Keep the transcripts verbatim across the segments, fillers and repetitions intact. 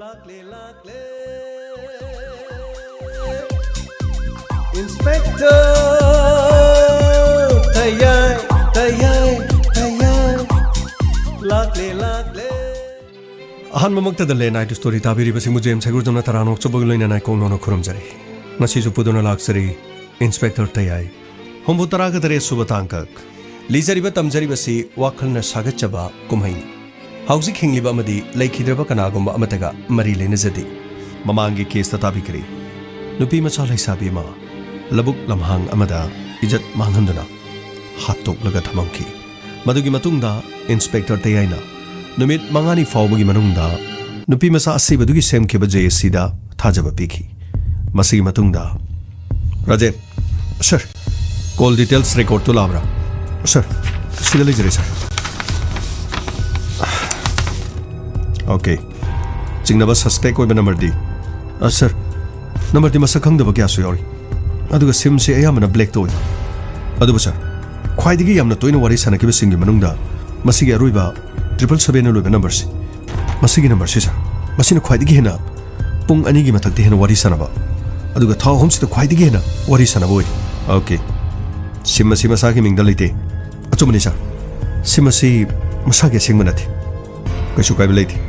ꯂꯥꯛꯂꯦ, ꯂꯥꯛꯂꯦ꯫ Inspector ꯇꯌꯥꯏ, ꯇꯌꯥꯏ, ꯇꯌꯥꯏ꯫ ꯂꯥꯛꯂꯦ, ꯂꯥꯛꯂꯦ꯫ ꯑꯍꯥꯟꯕꯃꯛꯇꯗ ꯂꯦꯟ ꯑꯥꯏ ꯇꯨ ꯁ꯭ꯇꯣꯔꯤ ꯇꯥꯕꯤꯔꯤꯕꯁꯤꯡꯕꯨ ꯖꯦꯝꯁ ꯍꯩꯒ꯭ꯔꯨꯖꯝꯅ ꯇꯔꯥꯝꯅ ꯑꯣꯛꯆꯕꯒ ꯂꯣꯏꯅꯅ ꯏꯀꯣꯛ ꯅꯧꯅ ꯈꯨꯔꯨꯝꯖꯔꯤ꯫ ꯉꯁꯤꯁꯨ ꯄꯨꯗꯨꯅ ꯂꯥꯛꯆꯔꯤ ꯏꯟꯁꯄꯦꯛꯇꯔ ꯇꯌꯥꯏ꯫ ꯍꯨꯝꯐꯨ ꯇꯔꯥꯒ ꯇꯔꯦꯠ ꯁꯨꯕ ꯇꯥꯡꯀꯛ꯫ ꯂꯤꯖꯔꯤꯕ ꯇꯝꯖꯔꯤꯕꯁꯤ ꯋꯥꯈꯜꯅ ꯁꯥꯒꯠꯆꯕ ꯀꯨꯝꯍꯩꯅꯤ꯫ ꯍꯧꯖꯤꯛ ꯍꯤꯡꯂꯤꯕ ꯑꯃꯗꯤ ꯂꯩꯈꯤꯗ꯭ꯔꯕ ꯀꯅꯥꯒꯨꯝꯕ ꯑꯃꯠꯇꯒ ꯃꯔꯤ ꯂꯩꯅꯖꯗꯦ꯫ ꯃꯃꯥꯡꯒꯤ ꯀꯦꯁꯇ ꯇꯥꯕꯤꯈ꯭ꯔꯦ꯫ ꯅꯨꯄꯤ ꯃꯆꯥ ꯂꯩꯁꯥꯕꯤ ꯑꯃ ꯂꯧꯕꯨꯛ ꯂꯝꯍꯥꯡ ꯑꯃꯗ ꯏꯖꯠ ꯃꯥꯡꯍꯟꯗꯨꯅ ꯍꯥꯠꯇꯣꯛꯂꯒ ꯊꯝꯃꯝꯈꯤ꯫ ꯃꯗꯨꯒꯤ ꯃꯇꯨꯡꯗ ꯏꯟꯁꯄꯦꯛꯇꯔ ꯇꯌꯥꯏꯅ ꯅꯨꯃꯤꯠ ꯃꯉꯥꯅꯤ ꯐꯥꯎꯕꯒꯤ ꯃꯅꯨꯡꯗ ꯅꯨꯄꯤ ꯃꯆꯥ ꯑꯁꯤꯕꯗꯨꯒꯤ ꯁꯦꯝꯈꯤꯕ ꯖꯦ ꯑꯦꯁ ꯁꯤꯗ ꯊꯥꯖꯕ ꯄꯤꯈꯤ꯫ ꯃꯁꯤꯒꯤ ꯃꯇꯨꯡꯗ, ꯔꯥꯖꯦꯟ, ꯁꯔ, ꯀꯣꯜ ꯗꯤꯇꯦꯜꯁ ꯔꯦꯀꯣꯔꯠꯇꯨ ꯂꯥꯛꯑꯕ꯭ꯔꯥ? ꯁꯔ, ꯁꯤꯗ ꯂꯩꯖꯔꯦ, ꯁꯔ꯫ ꯑꯣꯀꯦ꯫ ꯆꯤꯡꯅꯕ ꯁꯁꯄꯦꯛ ꯑꯣꯏꯕ ꯅꯝꯕꯔꯗꯤ? ꯑ, ꯁꯔ, ꯅꯝꯕꯔꯗꯤ ꯃꯁꯛ ꯈꯪꯗꯕ ꯀꯌꯥꯁꯨ ꯌꯥꯎꯔꯤ꯫ ꯑꯗꯨꯒ ꯁꯤꯝꯁꯦ ꯑꯌꯥꯝꯕꯅ ꯕ꯭ꯂꯦꯛꯇ ꯑꯣꯏ꯫ ꯑꯗꯨꯕꯨ, ꯁꯔ, ꯈ꯭ꯋꯥꯏꯗꯒꯤ ꯌꯥꯝꯅ ꯇꯣꯏꯅ ꯋꯥꯔꯤ ꯁꯥꯟꯅꯈꯤꯕꯁꯤꯡꯒꯤ ꯃꯅꯨꯡꯗ ꯃꯁꯤꯒꯤ ꯑꯔꯣꯏꯕ ꯇ꯭ꯔꯤꯄꯜ ꯁꯕꯦꯟꯅ ꯂꯣꯏꯕ ꯅꯝꯕꯔꯁꯤ, ꯃꯁꯤꯒꯤ ꯅꯝꯕꯔꯁꯤ, ꯁꯔ, ꯃꯁꯤꯅ ꯈ꯭ꯋꯥꯏꯗꯒꯤ ꯍꯦꯟꯅ ꯄꯨꯡ ꯑꯅꯤꯒꯤ ꯃꯊꯛꯇ ꯍꯦꯟꯅ ꯋꯥꯔꯤ ꯁꯥꯟꯅꯕ, ꯑꯗꯨꯒ ꯊꯥ ꯑꯍꯨꯝꯁꯤꯗ ꯈ꯭ꯋꯥꯏꯗꯒꯤ ꯍꯦꯟꯅ ꯋꯥꯔꯤ ꯁꯥꯟꯅꯕ ꯑꯣꯏ꯫ ꯑꯣꯀꯦ꯫ ꯁꯤꯝ ꯑꯁꯤ ꯃꯁꯥꯒꯤ ꯃꯤꯡꯗ ꯂꯩꯇꯦ꯫ ꯑꯆꯨꯝꯕꯅꯤ, ꯁꯔ꯫ ꯁꯤꯝ ꯑꯁꯤ ꯃꯁꯥꯒꯤ ꯑꯁꯦꯡꯕ ꯅꯠꯇꯦ꯫ ꯀꯩꯁꯨ ꯀꯥꯏꯕ ꯂꯩꯇꯦ꯫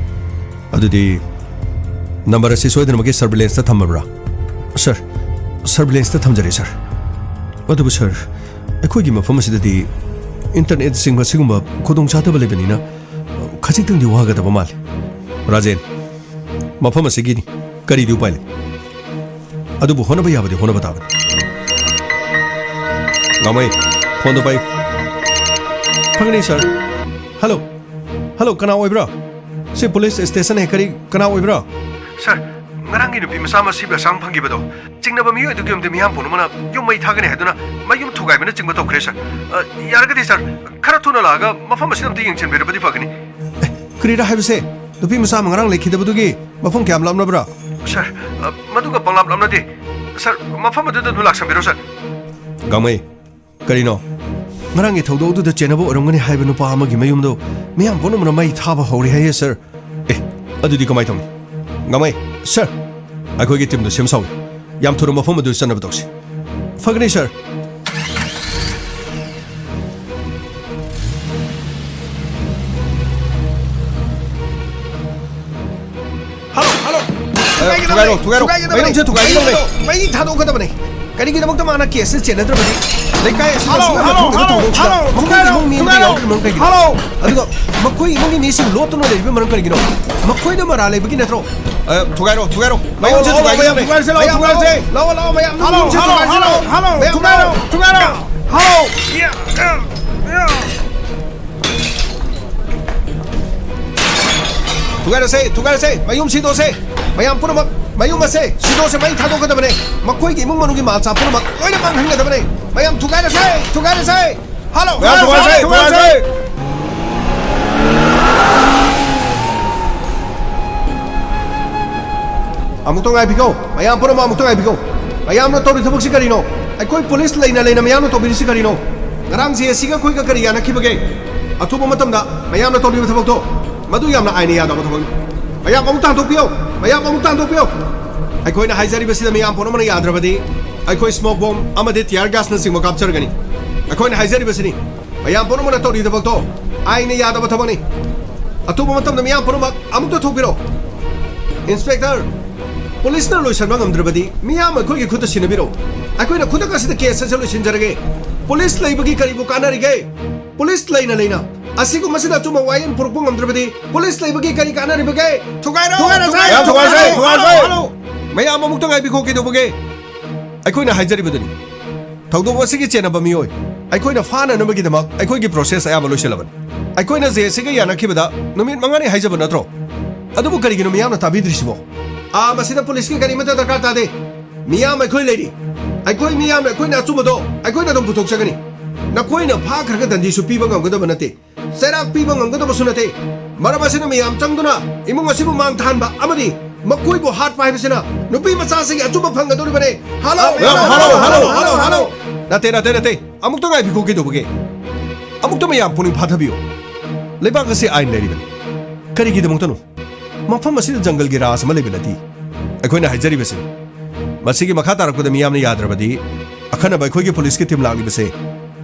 ꯑꯗꯨꯗꯤ ꯅꯝꯕꯔ ꯑꯁꯤ ꯁꯣꯏꯗꯅꯃꯛꯀꯤ ꯁꯔꯚꯤꯂꯦꯟꯁꯇ ꯊꯝꯃꯕ꯭ꯔꯥ? ꯁꯔ, ꯁꯔꯚꯤꯂꯦꯟꯁꯇ ꯊꯝꯖꯔꯦ, ꯁꯔ꯫ ꯑꯗꯨꯕꯨ, ꯁꯔ, ꯑꯩꯈꯣꯏꯒꯤ ꯃꯐꯝ ꯑꯁꯤꯗꯗꯤ ꯏꯟꯇꯔꯅꯦꯠꯅꯆꯤꯡꯕ ꯁꯤꯒꯨꯝꯕ ꯈꯨꯗꯣꯡꯆꯥꯗꯕ ꯂꯩꯕꯅꯤꯅ, ꯈꯖꯤꯛꯇꯪꯗꯤ ꯋꯥꯒꯗꯕ ꯃꯥꯜꯂꯤ꯫ ꯔꯥꯖꯦꯟ, ꯃꯐꯝ ꯑꯁꯤꯒꯤꯅꯤ꯫ ꯀꯔꯤꯗꯤ ꯎꯄꯥꯏ ꯂꯩ? ꯑꯗꯨꯕꯨ ꯍꯣꯠꯅꯕ ꯌꯥꯕꯗꯤ ꯍꯣꯠꯅꯕ ꯇꯥꯕꯅꯤ꯫ ꯒꯥꯡꯃꯩ, ꯐꯣꯟꯗꯣ ꯄꯥꯏꯌꯨ꯫ ꯐꯪꯒꯅꯤ, ꯁꯔ꯫ ꯍꯜꯂꯣ꯫ ꯍꯜꯂꯣ, ꯀꯅꯥ ꯑꯣꯏꯕ꯭ꯔꯥ? ꯁꯤ ꯄꯨꯂꯤꯁ ꯁ꯭ꯇꯦꯁꯟ ꯍꯦ, ꯀꯔꯤ, ꯀꯅꯥ ꯑꯣꯏꯕ꯭ꯔꯥ? ꯁꯔ, ꯉꯔꯥꯡꯒꯤ ꯅꯨꯄꯤ ꯃꯆꯥ ꯑꯃ ꯁꯤꯕ ꯍꯛꯆꯥꯡ ꯐꯪꯈꯤꯕꯗꯣ, ꯆꯤꯡꯅꯕ ꯃꯤꯑꯣꯏ ꯑꯗꯨꯒꯤ ꯌꯨꯝꯗ ꯃꯤꯌꯥꯝ ꯄꯨꯝꯅꯃꯛꯅ ꯌꯨꯝ ꯃꯩ ꯊꯥꯒꯅꯤ ꯍꯥꯏꯗꯨꯅ ꯃꯌꯨꯝ ꯊꯨꯒꯥꯏꯕꯅ ꯆꯤꯡꯕ ꯇꯧꯈ꯭ꯔꯦ, ꯁꯔ꯫ ꯑ, ꯌꯥꯔꯒꯗꯤ, ꯁꯔ, ꯈꯔ ꯊꯨꯅ ꯂꯥꯛꯑꯒ ꯃꯐꯝ ꯑꯁꯤꯗ ꯑꯝꯇ ꯌꯦꯡꯁꯤꯟꯕꯤꯔꯕꯗꯤ ꯐꯒꯅꯤ꯫ ꯑꯦ, ꯀꯔꯤꯔꯥ ꯍꯥꯏꯕꯁꯦ? ꯅꯨꯄꯤ ꯃꯆꯥ ꯑꯃ ꯉꯔꯥꯡ ꯂꯩꯈꯤꯗꯕꯗꯨꯒꯤ ꯃꯐꯝ ꯀꯌꯥꯝ ꯂꯥꯞꯅꯕ꯭ꯔꯥ? ꯁꯔ, ꯑ, ꯃꯗꯨꯒ ꯄꯪꯂꯥꯞ ꯂꯥꯞꯅꯗꯦ꯫ ꯁꯔ, ꯃꯐꯝ ꯑꯗꯨꯗ ꯑꯗꯨꯝ ꯂꯥꯛꯁꯟꯕꯤꯔꯣ, ꯁꯔ꯫ ꯒꯥꯡꯃꯩ, ꯀꯔꯤꯅꯣ? ꯉꯔꯥꯡꯒꯤ ꯊꯧꯗꯣꯛ ꯑꯗꯨꯗ ꯆꯦꯟꯅꯕ ꯑꯣꯏꯔꯝꯒꯅꯤ ꯍꯥꯏꯕ ꯅꯨꯄꯥ ꯑꯃꯒꯤ ꯃꯌꯨꯝꯗꯣ ꯃꯤꯌꯥꯝ ꯄꯨꯝꯅꯃꯛꯅ ꯃꯩ ꯊꯥꯕ ꯍꯧꯔꯦ ꯍꯥꯏꯌꯦ, ꯁꯔ꯫ ꯑꯦ, ꯑꯗꯨꯗꯤ ꯀꯃꯥꯏ ꯇꯧꯅꯤ? ꯉꯝꯃꯩ꯫ ꯁꯔ, ꯑꯩꯈꯣꯏꯒꯤ ꯇꯤꯝꯗꯨ ꯁꯦꯝ ꯁꯥꯎꯏ꯫ ꯌꯥꯝ ꯊꯨꯅ ꯃꯐꯝ ꯑꯗꯨ ꯆꯠꯅꯕ ꯇꯧꯁꯤ꯫ ꯐꯒꯅꯤ, ꯁꯔ꯫ Hello, hello. ꯑ, ꯊꯨꯒꯥꯏꯒꯗꯕꯅꯦ, ꯊꯨꯒꯥꯏꯔꯣ, ꯊꯨꯒꯥꯏꯔꯣ꯫ ꯊꯨꯒꯥꯏꯒꯗꯕꯅꯦ꯫ ꯃꯌꯨꯝꯁꯦ ꯊꯨꯒꯥꯏꯒꯗꯕꯅꯦ꯫ ꯃꯩ ꯊꯥꯗꯣꯛꯀꯗꯕꯅꯦ꯫ ꯀꯔꯤꯒꯤꯗꯃꯛꯇ ꯃꯥꯅ ꯀꯦꯁꯁꯦ ꯆꯦꯟꯅꯗ꯭ꯔꯕꯗꯤ? ꯂꯩꯀꯥꯏ ꯑꯁꯤꯗ ꯍꯜꯂꯣ, ꯑꯁꯨꯛ ꯌꯥꯝꯅ ꯍꯜꯂꯣ, ꯊꯣꯛꯂꯤꯕ ꯍꯜꯂꯣ, ꯊꯧꯗꯣꯛꯁꯤꯗ ꯊꯨꯒꯥꯏꯔꯣ, ꯃꯈꯣꯏꯒꯤ ꯊꯨꯒꯥꯏꯔꯣ, ꯏꯃꯨꯡ ꯃꯤ ꯑꯃꯠꯇ ꯊꯨꯒꯥꯏꯔꯣ꯫ ꯌꯥꯎꯗ꯭ꯔꯤꯕ ꯃꯔꯝ ꯀꯩꯒꯤꯅꯣ? ꯍꯜꯂꯣ꯫ ꯑꯗꯨꯒ ꯃꯈꯣꯏ ꯏꯃꯨꯡꯒꯤ ꯃꯤꯁꯤꯡ ꯂꯣꯠꯇꯨꯅ ꯂꯩꯔꯤꯕ ꯃꯔꯝ ꯀꯔꯤꯒꯤꯅꯣ? ꯃꯈꯣꯏꯗ ꯃꯔꯥꯜ ꯂꯩꯕꯒꯤ ꯅꯠꯇ꯭ꯔꯣ? ꯑ, ꯊꯨꯒꯥꯏꯔꯣ, ꯊꯨꯒꯥꯏꯔꯣ꯫ ꯃꯌꯨꯝꯁꯦ ꯂꯥꯛꯑꯣ, ꯂꯥꯛꯑꯣ, ꯊꯨꯒꯥꯏꯒꯗꯕꯅꯦ꯫ ꯃꯌꯥꯝ ꯊꯨꯒꯥꯏꯔꯁꯦ, ꯂꯥꯛꯑꯣ, ꯃꯌꯥꯝ ꯂꯥꯛꯑꯣ, ꯊꯨꯒꯥꯏꯔꯁꯦ꯫ ꯃꯌꯥꯝ ꯂꯥꯛꯑꯣ, ꯂꯥꯛꯑꯣ, ꯃꯌꯥꯝ ꯍꯜꯂꯣ, ꯊꯨꯒꯥꯏꯔꯣ, ꯍꯜꯂꯣ, ꯊꯨꯒꯥꯏꯔꯣ꯫ ꯍꯜꯂꯣ, ꯃꯌꯥꯝ ꯍꯜꯂꯣ, ꯂꯥꯛꯑꯣ꯫ ꯊꯨꯒꯥꯏꯔꯣ꯫ ꯍꯜꯂꯣ꯫ ꯌꯥ, ꯌꯥ, ꯌꯥ꯫ ꯊꯨꯒꯥꯏꯔꯁꯦ, ꯊꯨꯒꯥꯏꯔꯁꯦ, ꯃꯌꯨꯝ ꯁꯤꯗꯣꯛꯁꯦ꯫ ꯃꯌꯥꯝ ꯄꯨꯝꯅꯃꯛ ꯃꯌꯨꯝ ꯑꯁꯦ ꯁꯤꯗꯣꯛꯁꯦ, ꯃꯩ ꯊꯥꯗꯣꯛꯀꯗꯕꯅꯦ꯫ ꯃꯈꯣꯏꯒꯤ ꯏꯃꯨꯡ ꯃꯅꯨꯡꯒꯤ ꯃꯥꯜꯆꯥ ꯄꯨꯝꯅꯃꯛ ꯂꯣꯏꯅ ꯃꯥꯡꯍꯟꯒꯗꯕꯅꯦ꯫ ꯃꯌꯥꯝ ꯊꯨꯒꯥꯏꯔꯁꯦ, ꯊꯨꯒꯥꯏꯔꯁꯦ꯫ ꯍꯜꯂꯣ, ꯃꯌꯥꯝ ꯍꯜꯂꯣ, ꯊꯨꯒꯥꯏꯔꯁꯦ, ꯍꯜꯂꯣ, ꯊꯨꯒꯥꯏꯔꯁꯦ꯫ ꯍꯜꯂꯣ꯫ ꯑꯃꯨꯛꯇ ꯉꯥꯏꯕꯤꯈꯣ, ꯃꯌꯥꯝ ꯄꯨꯝꯅꯃꯛ ꯑꯃꯨꯛꯇ ꯉꯥꯏꯕꯤꯈꯣ꯫ ꯃꯌꯥꯝꯅ ꯇꯧꯔꯤ ꯊꯕꯛꯁꯤ ꯀꯔꯤꯅꯣ? ꯑꯩꯈꯣꯏ ꯄꯨꯂꯤꯁ ꯂꯩꯅ ꯂꯩꯅ ꯃꯌꯥꯝꯅ ꯇꯧꯕꯤꯔꯤꯁꯤ ꯀꯔꯤꯅꯣ? ꯉꯔꯥꯡ ꯖꯦ ꯑꯦꯁ ꯁꯤꯒ ꯑꯩꯈꯣꯏꯒ ꯀꯔꯤ ꯌꯥꯅꯈꯤꯕꯒꯦ? ꯑꯊꯨꯕ ꯃꯇꯝꯗ ꯃꯌꯥꯝꯅ ꯇꯧꯔꯤꯕ ꯊꯕꯛꯇꯣ, ꯃꯗꯨ ꯌꯥꯝꯅ ꯑꯥꯏꯟꯅ ꯌꯥꯗꯕ ꯊꯕꯛꯅꯤ꯫ ꯃꯌꯥꯝ ꯑꯃꯨꯛꯇ ꯍꯟꯗꯣꯛꯄꯤꯌꯣ, ꯃꯌꯥꯝ ꯑꯃꯨꯛꯇ ꯍꯟꯗꯣꯛꯄꯤꯌꯣ꯫ ꯑꯩꯈꯣꯏꯅ ꯍꯥꯏꯖꯔꯤꯕꯁꯤꯗ ꯃꯌꯥꯝ ꯄꯨꯝꯅꯃꯛꯅ ꯌꯥꯗ꯭ꯔꯕꯗꯤ, ꯑꯩꯈꯣꯏ ꯁ꯭ꯃꯣꯛ ꯕꯣꯝ ꯑꯃꯗꯤ ꯇꯤꯌꯥꯔ ꯒ꯭ꯌꯥꯁꯅꯆꯤꯡꯕ ꯀꯥꯞꯆꯔꯒꯅꯤ꯫ ꯑꯩꯈꯣꯏꯅ ꯍꯥꯏꯖꯔꯤꯕꯁꯤꯅꯤ, ꯃꯌꯥꯝ ꯄꯨꯝꯅꯃꯛꯅ ꯇꯧꯔꯤ ꯊꯕꯛꯇꯣ ꯑꯥꯏꯟꯅ ꯌꯥꯗꯕ ꯊꯕꯛꯅꯤ꯫ ꯑꯊꯨꯕ ꯃꯇꯝꯗ ꯃꯤꯌꯥꯝ ꯄꯨꯝꯅꯃꯛ ꯑꯃꯨꯛꯇ ꯊꯣꯛꯄꯤꯔꯣ꯫ ꯏꯟꯁꯄꯦꯛꯇꯔ, ꯄꯨꯂꯤꯁꯅ ꯂꯣꯏꯁꯤꯟꯕ ꯉꯝꯗ꯭ꯔꯕꯗꯤ ꯃꯤꯌꯥꯝ ꯑꯩꯈꯣꯏꯒꯤ ꯈꯨꯠꯇ ꯁꯤꯟꯅꯕꯤꯔꯣ꯫ ꯑꯩꯈꯣꯏꯅ ꯈꯨꯗꯛ ꯑꯁꯤꯗ ꯀꯦꯁ ꯑꯁꯤ ꯂꯣꯏꯁꯤꯟꯖꯔꯒꯦ꯫ ꯄꯨꯂꯤꯁ ꯂꯩꯕꯒꯤ ꯀꯔꯤꯕꯨ ꯀꯥꯟꯅꯔꯤꯒꯦ? ꯄꯨꯂꯤꯁ ꯂꯩꯅ ꯂꯩꯅ ꯑꯁꯤꯒꯨꯝꯕꯁꯤꯗ ꯑꯆꯨꯝꯕ ꯋꯥꯌꯦꯜ ꯄꯨꯔꯛꯄ ꯉꯝꯗ꯭ꯔꯕꯗꯤ ꯄꯨꯂꯤꯁ ꯂꯩꯕꯒꯤ ꯀꯔꯤ ꯀꯥꯟꯅꯔꯤꯕꯒꯦ? ꯊꯨꯒꯥꯏꯔꯣ! ꯊꯨꯒꯥꯏꯔꯁꯦ! ꯊꯨꯒꯥꯏꯔꯣ! ꯊꯨꯒꯥꯏꯔꯁꯦ! ꯊꯨꯒꯥꯏꯔꯣ! ꯊꯨꯒꯥꯏꯔꯁꯦ! ꯍꯜꯂꯣ! ꯃꯌꯥꯝ ꯑꯃꯨꯛꯇ ꯉꯥꯏꯕꯤꯈꯣ, ꯀꯩꯗꯧꯕꯒꯦ? ꯑꯩꯈꯣꯏꯅ ꯍꯥꯏꯖꯔꯤꯕꯗꯨꯅꯤ꯫ ꯊꯧꯗꯣꯛ ꯑꯁꯤꯒꯤ ꯆꯦꯟꯅꯕ ꯃꯤꯑꯣꯏ ꯑꯩꯈꯣꯏꯅ ꯐꯥꯅꯅꯕꯒꯤꯗꯃꯛ ꯑꯩꯈꯣꯏꯒꯤ ꯄ꯭ꯔꯣꯁꯦꯁ ꯑꯌꯥꯝꯕ ꯂꯣꯏꯁꯤꯜꯂꯕꯅꯤ꯫ ꯑꯩꯈꯣꯏꯅ ꯖꯦ ꯑꯦꯁ ꯁꯤꯒ ꯌꯥꯅꯈꯤꯕꯗ ꯅꯨꯃꯤꯠ ꯃꯉꯥꯅꯤ ꯍꯥꯏꯖꯕ ꯅꯠꯇ꯭ꯔꯣ? ꯑꯗꯨꯕꯨ ꯀꯔꯤꯒꯤꯅꯣ ꯃꯤꯌꯥꯝꯅ ꯇꯥꯕꯤꯗ꯭ꯔꯤꯁꯤꯕꯣ? ꯑꯥ, ꯃꯁꯤꯗ ꯄꯨꯂꯤꯁꯀꯤ ꯀꯔꯤꯃꯠꯇ ꯗꯔꯀꯥꯔ ꯇꯥꯗꯦ꯫ ꯃꯤꯌꯥꯝ ꯑꯩꯈꯣꯏ ꯂꯩꯔꯤ꯫ ꯑꯩꯈꯣꯏ ꯃꯤꯌꯥꯝꯅ ꯑꯩꯈꯣꯏꯅ ꯑꯆꯨꯝꯕꯗꯣ ꯑꯩꯈꯣꯏꯅ ꯑꯗꯨꯝ ꯄꯨꯊꯣꯛꯆꯒꯅꯤ꯫ ꯅꯈꯣꯏꯅ ꯐꯥꯈ꯭ꯔꯒ ꯗꯟꯗꯤꯁꯨ ꯄꯤꯕ ꯉꯝꯒꯗꯕ ꯅꯠꯇꯦ꯫ ꯆꯩꯔꯥꯛ ꯄꯤꯕ ꯉꯝꯒꯗꯕꯁꯨ ꯅꯠꯇꯦ꯫ ꯃꯔꯝ ꯑꯁꯤꯅ ꯃꯤꯌꯥꯝ ꯆꯪꯗꯨꯅ ꯏꯃꯨꯡ ꯑꯁꯤꯕꯨ ꯃꯥꯡ ꯊꯥꯍꯟꯕ ꯑꯃꯗꯤ ꯃꯈꯣꯏꯕꯨ ꯍꯥꯠꯄ ꯍꯥꯏꯕꯁꯤꯅ ꯅꯨꯄꯤ ꯃꯆꯥꯁꯤꯡꯒꯤ ꯑꯆꯨꯝꯕ ꯐꯪꯒꯗꯧꯔꯤꯕꯅꯦ꯫ Hello, hello, hello, hello, hello, hello. ꯅꯠꯇꯦ, ꯅꯠꯇꯦ, ꯅꯠꯇꯦ꯫ ꯑꯃꯨꯛꯇ ꯉꯥꯏꯕꯤꯈꯣ, ꯀꯩꯗꯧꯕꯒꯦ? ꯑꯃꯨꯛꯇ ꯃꯌꯥꯝ ꯄꯨꯛꯅꯤꯡ ꯐꯥꯊꯕꯤꯌꯨ꯫ ꯂꯩꯕꯥꯛ ꯑꯁꯤ ꯑꯥꯏꯟ ꯂꯩꯔꯤꯕꯅꯤ꯫ ꯀꯔꯤꯒꯤꯗꯃꯛꯇꯅꯣ? ꯃꯐꯝ ꯑꯁꯤꯗ ꯖꯪꯒꯜꯒꯤ ꯔꯥꯖ ꯑꯃ ꯂꯩꯕ ꯅꯠꯇꯦ꯫ ꯑꯩꯈꯣꯏꯅ ꯍꯥꯏꯖꯔꯤꯕꯁꯤꯅꯤ꯫ ꯃꯁꯤꯒꯤ ꯃꯈꯥ ꯇꯥꯔꯛꯄꯗ ꯃꯤꯌꯥꯝꯅ ꯌꯥꯗ꯭ꯔꯕꯗꯤ, ꯑꯈꯟꯅꯕ ꯑꯩꯈꯣꯏꯒꯤ ꯄꯨꯂꯤꯁꯀꯤ ꯇꯤꯝ ꯂꯥꯛꯂꯤꯕꯁꯦ,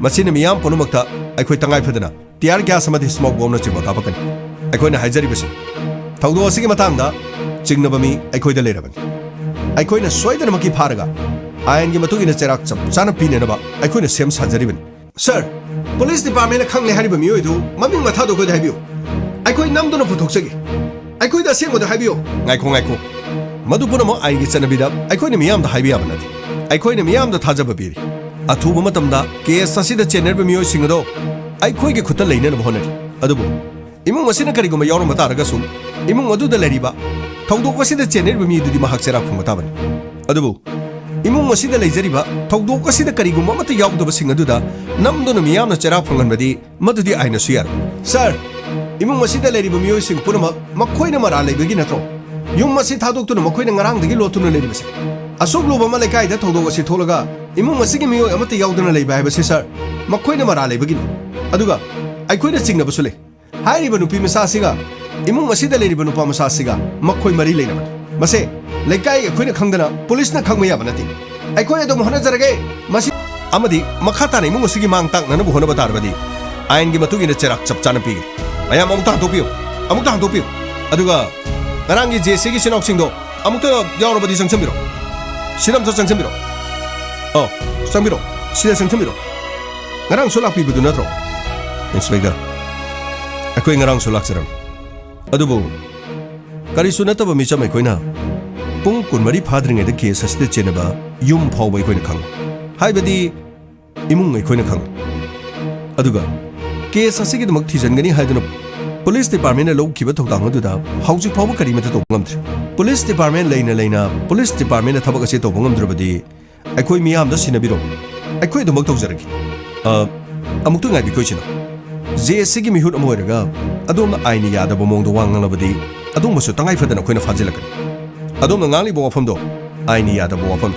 ꯃꯁꯤꯅ ꯃꯤꯌꯥꯝ ꯄꯨꯝꯅꯃꯛꯇ ꯑꯩꯈꯣꯏ ꯇꯉꯥꯏ ꯐꯗꯅ ꯇꯤꯌꯥꯔ ꯒ꯭ꯌꯥꯁ ꯑꯃꯗꯤ ꯁ꯭ꯃꯣꯛ ꯕꯣꯝꯅꯆꯤꯡꯕ ꯀꯥꯞꯄꯛꯀꯅꯤ꯫ ꯑꯩꯈꯣꯏꯅ ꯍꯥꯏꯖꯔꯤꯕꯁꯤ, ꯊꯧꯗꯣꯛ ꯑꯁꯤꯒꯤ ꯃꯇꯥꯡꯗ ꯆꯤꯡꯅꯕ ꯃꯤ ꯑꯩꯈꯣꯏꯗ ꯂꯩꯔꯕꯅꯤ꯫ ꯑꯩꯈꯣꯏꯅ ꯁꯣꯏꯗꯅꯃꯛꯀꯤ ꯐꯥꯔꯒ ꯑꯥꯏꯟꯒꯤ ꯃꯇꯨꯡ ꯏꯟꯅ ꯆꯩꯔꯥꯛ ꯆꯞ ꯆꯥꯅ ꯄꯤꯅꯅꯕ ꯑꯩꯈꯣꯏꯅ ꯁꯦꯝ ꯁꯥꯖꯔꯤꯕꯅꯤ꯫ ꯁꯥꯔ, ꯄꯨꯂꯤꯁ ꯗꯤꯄꯥꯔꯠꯃꯦꯟꯅ ꯈꯪꯂꯦ ꯍꯥꯏꯔꯤꯕ ꯃꯤꯑꯣꯏꯗꯨ ꯃꯃꯤꯡ ꯃꯊꯥꯗꯣ ꯑꯩꯈꯣꯏꯗ ꯍꯥꯏꯕꯤꯌꯨ꯫ ꯑꯩꯈꯣꯏ ꯅꯝꯗꯨꯅ ꯄꯨꯊꯣꯛꯆꯒꯦ꯫ ꯑꯩꯈꯣꯏꯗ ꯑꯁꯦꯡꯕꯗꯣ ꯍꯥꯏꯕꯤꯌꯨ꯫ ꯉꯥꯏꯈꯣ, ꯉꯥꯏꯈꯣ꯫ ꯃꯗꯨ ꯄꯨꯝꯅꯃꯛ ꯑꯥꯏꯟꯒꯤ ꯆꯠꯅꯕꯤꯗ ꯑꯩꯈꯣꯏꯅ ꯃꯤꯌꯥꯝꯗ ꯍꯥꯏꯕ ꯌꯥꯕ ꯅꯠꯇꯦ꯫ ꯑꯩꯈꯣꯏꯅ ꯃꯤꯌꯥꯝꯗ ꯊꯥꯖꯕ ꯄꯤꯔꯤ꯫ ꯑꯊꯨꯕ ꯃꯇꯝꯗ ꯀꯦꯁ ꯑꯁꯤꯗ ꯆꯦꯟꯅꯔꯤꯕ ꯃꯤꯑꯣꯏꯁꯤꯡ ꯑꯗꯣ ꯑꯩꯈꯣꯏꯒꯤ ꯈꯨꯠꯇ ꯂꯩꯅꯅꯕ ꯍꯣꯠꯅꯔꯤ꯫ ꯑꯗꯨꯕꯨ ꯏꯃꯨꯡ ꯑꯁꯤꯅ ꯀꯔꯤꯒꯨꯝꯕ ꯌꯥꯎꯔꯝꯕ ꯇꯥꯔꯒꯁꯨ, ꯏꯃꯨꯡ ꯑꯗꯨꯗ ꯂꯩꯔꯤꯕ, ꯊꯧꯗꯣꯛ ꯑꯁꯤꯗ ꯆꯦꯟꯅꯔꯤꯕ ꯃꯤ ꯑꯗꯨꯗꯤ ꯃꯍꯥꯛ ꯆꯩꯔꯥꯛ ꯐꯪꯕ ꯇꯥꯕꯅꯤ꯫ ꯑꯗꯨꯕꯨ ꯏꯃꯨꯡ ꯑꯁꯤꯗ ꯂꯩꯖꯔꯤꯕ, ꯊꯧꯗꯣꯛ ꯑꯁꯤꯗ ꯀꯔꯤꯒꯨꯝꯕ ꯑꯃꯠꯇ ꯌꯥꯎꯗꯕꯁꯤꯡ ꯑꯗꯨꯗ ꯅꯝꯗꯨꯅ ꯃꯤꯌꯥꯝꯅ ꯆꯩꯔꯥꯛ ꯐꯪꯍꯟꯕꯗꯤ ꯃꯗꯨꯗꯤ ꯑꯥꯏꯟꯅꯁꯨ ꯌꯥꯔꯣꯏ꯫ ꯁꯥꯔ, ꯏꯃꯨꯡ ꯑꯁꯤꯗ ꯂꯩꯔꯤꯕ ꯃꯤꯑꯣꯏꯁꯤꯡ ꯄꯨꯝꯅꯃꯛ ꯃꯈꯣꯏꯅ ꯃꯔꯥꯜ ꯂꯩꯕꯒꯤ ꯅꯠꯇ꯭ꯔꯣ ꯌꯨꯝ ꯑꯁꯤ ꯊꯥꯗꯣꯛꯇꯨꯅ ꯃꯈꯣꯏꯅ ꯉꯔꯥꯡꯗꯒꯤ ꯂꯣꯠꯇꯨꯅ ꯂꯩꯔꯤꯕꯁꯦ? ꯑꯁꯨꯛ ꯂꯨꯕ ꯑꯃ ꯂꯩꯀꯥꯏꯗ ꯊꯧꯗꯣꯛ ꯑꯁꯤ ꯊꯣꯛꯂꯒ ꯏꯃꯨꯡ ꯑꯁꯤꯒꯤ ꯃꯤꯑꯣꯏ ꯑꯃꯠꯇ ꯌꯥꯎꯗꯅ ꯂꯩꯕ ꯍꯥꯏꯕꯁꯤ, ꯁꯥꯔ, ꯃꯈꯣꯏꯅ ꯃꯔꯥꯜ ꯂꯩꯕꯒꯤꯅꯤ꯫ ꯑꯗꯨꯒ ꯑꯩꯈꯣꯏꯅ ꯆꯤꯡꯅꯕꯁꯨ ꯂꯩ꯫ ꯍꯥꯏꯔꯤꯕ ꯅꯨꯄꯤ ꯃꯆꯥ ꯑꯁꯤꯒ ꯏꯃꯨꯡ ꯑꯁꯤꯗ ꯂꯩꯔꯤꯕ ꯅꯨꯄꯥ ꯃꯆꯥ ꯑꯁꯤꯒ ꯃꯈꯣꯏ ꯃꯔꯤ ꯂꯩꯅꯕꯅꯤ꯫ ꯃꯁꯦ ꯂꯩꯀꯥꯏ ꯑꯩꯈꯣꯏꯅ ꯈꯪꯗꯅ ꯄꯨꯂꯤꯁꯅ ꯈꯪꯕ ꯌꯥꯕ ꯅꯠꯇꯦ꯫ ꯑꯩꯈꯣꯏ ꯑꯗꯨꯝ ꯍꯣꯠꯅꯖꯔꯒꯦ꯫ ꯃꯁꯤ ꯑꯃꯗꯤ ꯃꯈꯥ ꯇꯥꯅ ꯏꯃꯨꯡ ꯑꯁꯤꯒꯤ ꯃꯥꯡ ꯇꯥꯛꯅꯅꯕ ꯍꯣꯠꯅꯕ ꯇꯥꯔꯕꯗꯤ ꯑꯥꯏꯟꯒꯤ ꯃꯇꯨꯡ ꯏꯟꯅ ꯆꯩꯔꯥꯛ ꯆꯞ ꯆꯥꯅ ꯄꯤꯒꯅꯤ꯫ ꯃꯌꯥꯝ ꯑꯃꯨꯛꯇ ꯍꯟꯗꯣꯛꯄꯤꯌꯨ, ꯑꯃꯨꯛꯇ ꯍꯟꯗꯣꯛꯄꯤꯌꯨ꯫ ꯑꯗꯨꯒ ꯉꯔꯥꯡꯒꯤ ꯖꯦ ꯁꯤꯒꯤ ꯏꯆꯤꯟ ꯏꯅꯥꯎꯁꯤꯡꯗꯣ ꯑꯃꯨꯛꯇ ꯌꯥꯎꯔꯕꯗꯤ ꯆꯪꯁꯤꯟꯕꯤꯔꯣ꯫ ꯁꯤꯗ ꯑꯝꯇ ꯆꯪꯁꯤꯟꯕꯤꯔꯣ꯫ ꯑꯣ, ꯆꯪꯕꯤꯔꯣ꯫ ꯁꯤꯗ ꯆꯪꯁꯤꯟꯕꯤꯔꯣ꯫ ꯉꯔꯥꯡꯁꯨ ꯂꯥꯛꯄꯤꯕꯗꯨ ꯅꯠꯇ꯭ꯔꯣ, ꯏꯟꯁꯄꯦꯛꯇꯔ? ꯑꯩꯈꯣꯏ ꯉꯔꯥꯡꯁꯨ ꯂꯥꯛꯆꯔꯝꯃꯤ꯫ ꯑꯗꯨꯕꯨ ꯀꯔꯤꯁꯨ ꯅꯠꯇꯕ ꯃꯤꯆꯝ ꯑꯩꯈꯣꯏꯅ ꯄꯨꯡ ꯀꯨꯟꯃꯔꯤ ꯐꯥꯗ꯭ꯔꯤꯉꯩꯗ ꯀꯦꯁ ꯑꯁꯤꯗ ꯆꯦꯟꯅꯕ ꯌꯨꯝ ꯐꯥꯎꯕ ꯑꯩꯈꯣꯏꯅ ꯈꯪꯂꯦ꯫ ꯍꯥꯏꯕꯗꯤ ꯏꯃꯨꯡ ꯑꯩꯈꯣꯏꯅ ꯈꯪꯂꯦ꯫ ꯑꯗꯨꯒ ꯀꯦꯁ ꯑꯁꯤꯒꯤꯗꯃꯛ ꯊꯤꯖꯤꯟꯒꯅꯤ ꯍꯥꯏꯗꯨꯅ ꯄꯨꯂꯤꯁ ꯗꯤꯄꯥꯔꯠꯃꯦꯟꯅ ꯂꯧꯈꯤꯕ ꯊꯧꯗꯥꯡ ꯑꯗꯨꯗ ꯍꯧꯖꯤꯛ ꯐꯥꯎꯕ ꯀꯔꯤꯃꯠꯇ ꯇꯧꯕ ꯉꯝꯗ꯭ꯔꯤ꯫ ꯄꯨꯂꯤꯁ ꯗꯤꯄꯥꯔꯠꯃꯦꯟ ꯂꯩꯅ ꯂꯩꯅ ꯄꯨꯂꯤꯁ ꯗꯤꯄꯥꯔꯠꯃꯦꯟꯅ ꯊꯕꯛ ꯑꯁꯤ ꯇꯧꯕ ꯉꯝꯗ꯭ꯔꯕꯗꯤ ꯑꯩꯈꯣꯏ ꯃꯤꯌꯥꯝꯗ ꯁꯤꯟꯅꯕꯤꯔꯣ꯫ ꯑꯩꯈꯣꯏ ꯑꯗꯨꯃꯛ ꯇꯧꯖꯔꯒꯦ꯫ ꯑ, ꯑꯃꯨꯛꯇ ꯉꯥꯏꯕꯤꯈꯣ, ꯏꯆꯤꯟ ꯏꯅꯥꯎ꯫ ꯖꯦ ꯑꯦꯁ ꯁꯤꯒꯤ ꯃꯤꯍꯨꯠ ꯑꯃ ꯑꯣꯏꯔꯒ ꯑꯗꯣꯝꯅ ꯑꯥꯏꯟꯅ ꯌꯥꯗꯕ ꯃꯑꯣꯡꯗ ꯋꯥ ꯉꯥꯡꯂꯕꯗꯤ ꯑꯗꯣꯝꯕꯨꯁꯨ ꯇꯉꯥꯏ ꯐꯗꯅ ꯑꯩꯈꯣꯏꯅ ꯐꯥꯖꯤꯜꯂꯛꯀꯅꯤ꯫ ꯑꯗꯣꯝꯅ ꯉꯥꯡꯂꯤꯕ ꯋꯥꯐꯝꯗꯣ ꯑꯥꯏꯟꯅ ꯌꯥꯗꯕ ꯋꯥꯐꯝ꯫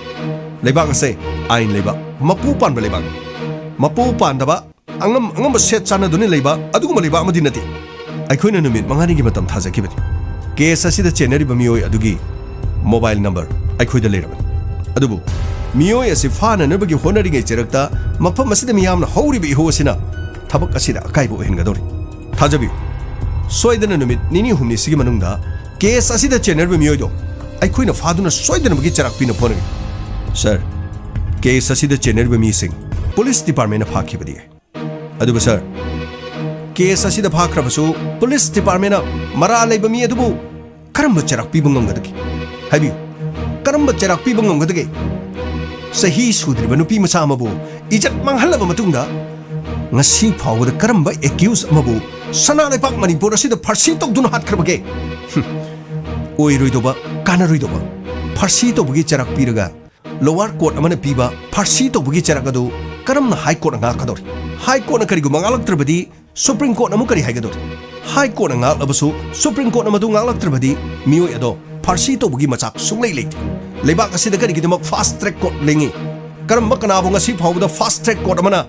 ꯂꯩꯕꯥꯛ ꯑꯁꯦ ꯑꯥꯏꯟ ꯂꯩꯕ, ꯃꯄꯨ ꯄꯥꯟꯕ ꯂꯩꯕꯥꯛꯅꯤ꯫ ꯃꯄꯨ ꯄꯥꯟꯗꯕ, ꯑꯉꯝ ꯑꯉꯝꯕ ꯁꯦꯠ ꯆꯥꯟꯅꯗꯨꯅ ꯂꯩꯕ ꯑꯗꯨꯒꯨꯝꯕ ꯂꯩꯕꯥꯛ ꯑꯃꯗꯤ ꯅꯠꯇꯦ꯫ ꯑꯩꯈꯣꯏꯅ ꯅꯨꯃꯤꯠ ꯃꯉꯥꯅꯤꯒꯤ ꯃꯇꯝ ꯊꯥꯖꯈꯤꯕꯅꯤ꯫ ꯀꯦꯁ ꯑꯁꯤꯗ ꯆꯦꯟꯅꯔꯤꯕ ꯃꯤꯑꯣꯏ ꯑꯗꯨꯒꯤ ꯃꯣꯕꯥꯏꯜ ꯅꯝꯕꯔ ꯑꯩꯈꯣꯏꯗ ꯂꯩꯔꯕꯅꯤ꯫ ꯑꯗꯨꯕꯨ ꯃꯤꯑꯣꯏ ꯑꯁꯤ ꯐꯥꯅꯅꯕꯒꯤ ꯍꯣꯠꯅꯔꯤꯉꯩ ꯆꯔꯛꯇ ꯃꯐꯝ ꯑꯁꯤꯗ ꯃꯤꯌꯥꯝꯅ ꯍꯧꯔꯤꯕ ꯏꯍꯧ ꯑꯁꯤꯅ ꯊꯕꯛ ꯑꯁꯤꯗ ꯑꯀꯥꯏꯕ ꯑꯣꯏꯍꯟꯒꯗꯧꯔꯤ꯫ ꯊꯥꯖꯕꯤꯌꯨ, ꯁꯣꯏꯗꯅ ꯅꯨꯃꯤꯠ ꯅꯤꯅꯤ ꯍꯨꯝꯅꯤꯁꯤꯒꯤ ꯃꯅꯨꯡꯗ ꯀꯦꯁ ꯑꯁꯤꯗ ꯆꯦꯟꯅꯔꯤꯕ ꯃꯤꯑꯣꯏꯗꯣ ꯑꯩꯈꯣꯏꯅ ꯐꯥꯗꯨꯅ ꯁꯣꯏꯗꯅꯃꯛꯀꯤ ꯆꯔꯥꯛ ꯄꯤꯅꯕ ꯍꯣꯠꯅꯒꯅꯤ꯫ ꯁꯥꯔ, ꯀꯦꯁ ꯑꯁꯤꯗ ꯆꯦꯟꯅꯔꯤꯕ ꯃꯤꯁꯤꯡ ꯄꯨꯂꯤꯁ ꯗꯤꯄꯥꯔꯠꯃꯦꯟꯅ ꯐꯥꯈꯤꯕꯗꯤ ꯌꯥꯏ꯫ ꯑꯗꯨꯕꯨ ꯁꯥꯔ, ꯀꯦꯁ ꯑꯁꯤꯗ ꯐꯥꯈ꯭ꯔꯕꯁꯨ ꯄꯨꯂꯤꯁ ꯗꯤꯄꯥꯔꯠꯃꯦꯟꯅ ꯃꯔꯥꯜ ꯂꯩꯕ ꯃꯤ ꯑꯗꯨꯕꯨ ꯀꯔꯝꯕ ꯆꯩꯔꯥꯛ ꯄꯤꯕ ꯉꯝꯒꯗꯒꯦ? ꯍꯥꯏꯕꯤꯌꯨ, ꯀꯔꯝꯕ ꯆꯩꯔꯥꯛ ꯄꯤꯕ ꯉꯝꯒꯗꯒꯦ? ꯆꯍꯤ ꯁꯨꯗ꯭ꯔꯤꯕ ꯅꯨꯄꯤ ꯃꯆꯥ ꯑꯃꯕꯨ ꯏꯖꯠ ꯃꯥꯡꯍꯜꯂꯕ ꯃꯇꯨꯡꯗ ꯉꯁꯤ ꯐꯥꯎꯕꯗ ꯀꯔꯝꯕ ꯑꯦꯀ꯭ꯌꯨꯁ ꯑꯃꯕꯨ ꯁꯅꯥ ꯂꯩꯄꯥꯛ ꯃꯅꯤꯄꯨꯔ ꯑꯁꯤꯗ ꯐꯥꯔꯁꯤ ꯇꯧꯗꯨꯅ ꯍꯥꯠꯈ꯭ꯔꯕꯒꯦ? ꯍꯨꯝ, ꯑꯣꯏꯔꯣꯏꯗꯧꯕ, ꯀꯥꯟꯅꯔꯣꯏꯗꯧꯕ, ꯐꯥꯔꯁꯤ ꯇꯧꯕꯒꯤ ꯆꯩꯔꯥꯛ ꯄꯤꯔꯒ ꯂꯣꯋꯔ ꯀꯣꯔꯠ ꯑꯃꯅ ꯄꯤꯕ ꯐꯥꯔꯁꯤ ꯇꯧꯕꯒꯤ ꯆꯩꯔꯥꯛ ꯑꯗꯨ ꯀꯔꯝꯅ ꯍꯥꯏ ꯀꯣꯔꯠꯅ ꯉꯥꯛꯀꯗꯧꯔꯤ? ꯍꯥꯏ ꯀꯣꯔꯠꯅ ꯀꯔꯤꯒꯨꯝꯕ ꯉꯥꯛꯂꯛꯇ꯭ꯔꯕꯗꯤ ꯁꯨꯄ꯭ꯔꯤꯝ ꯀꯣꯔꯠꯅ ꯑꯃꯨꯛ ꯀꯔꯤ ꯍꯥꯏꯒꯗꯧꯔꯤ? ꯍꯥꯏ ꯀꯣꯔꯠꯅ ꯉꯥꯛꯂꯕꯁꯨ ꯁꯨꯄ꯭ꯔꯤꯝ ꯀꯣꯔꯠꯅ ꯃꯗꯨ ꯉꯥꯛꯂꯛꯇ꯭ꯔꯕꯗꯤ ꯃꯤꯑꯣꯏ ꯑꯗꯣ ꯐꯥꯔꯁꯤ ꯇꯧꯕꯒꯤ ꯃꯆꯥꯛ ꯁꯨꯡꯂꯩ ꯂꯩꯇꯦ꯫ ꯂꯩꯕꯥꯛ ꯑꯁꯤꯗ ꯀꯔꯤꯒꯤꯗꯃꯛ ꯐꯥꯁ ꯇ꯭ꯔꯦꯛ ꯀꯣꯔꯠ ꯂꯩꯉꯤ? ꯀꯔꯝꯕ ꯀꯅꯥꯕꯨ ꯉꯁꯤ ꯐꯥꯎꯕꯗ ꯐꯥꯁ ꯇ꯭ꯔꯦꯛ ꯀꯣꯔꯠ ꯑꯃꯅ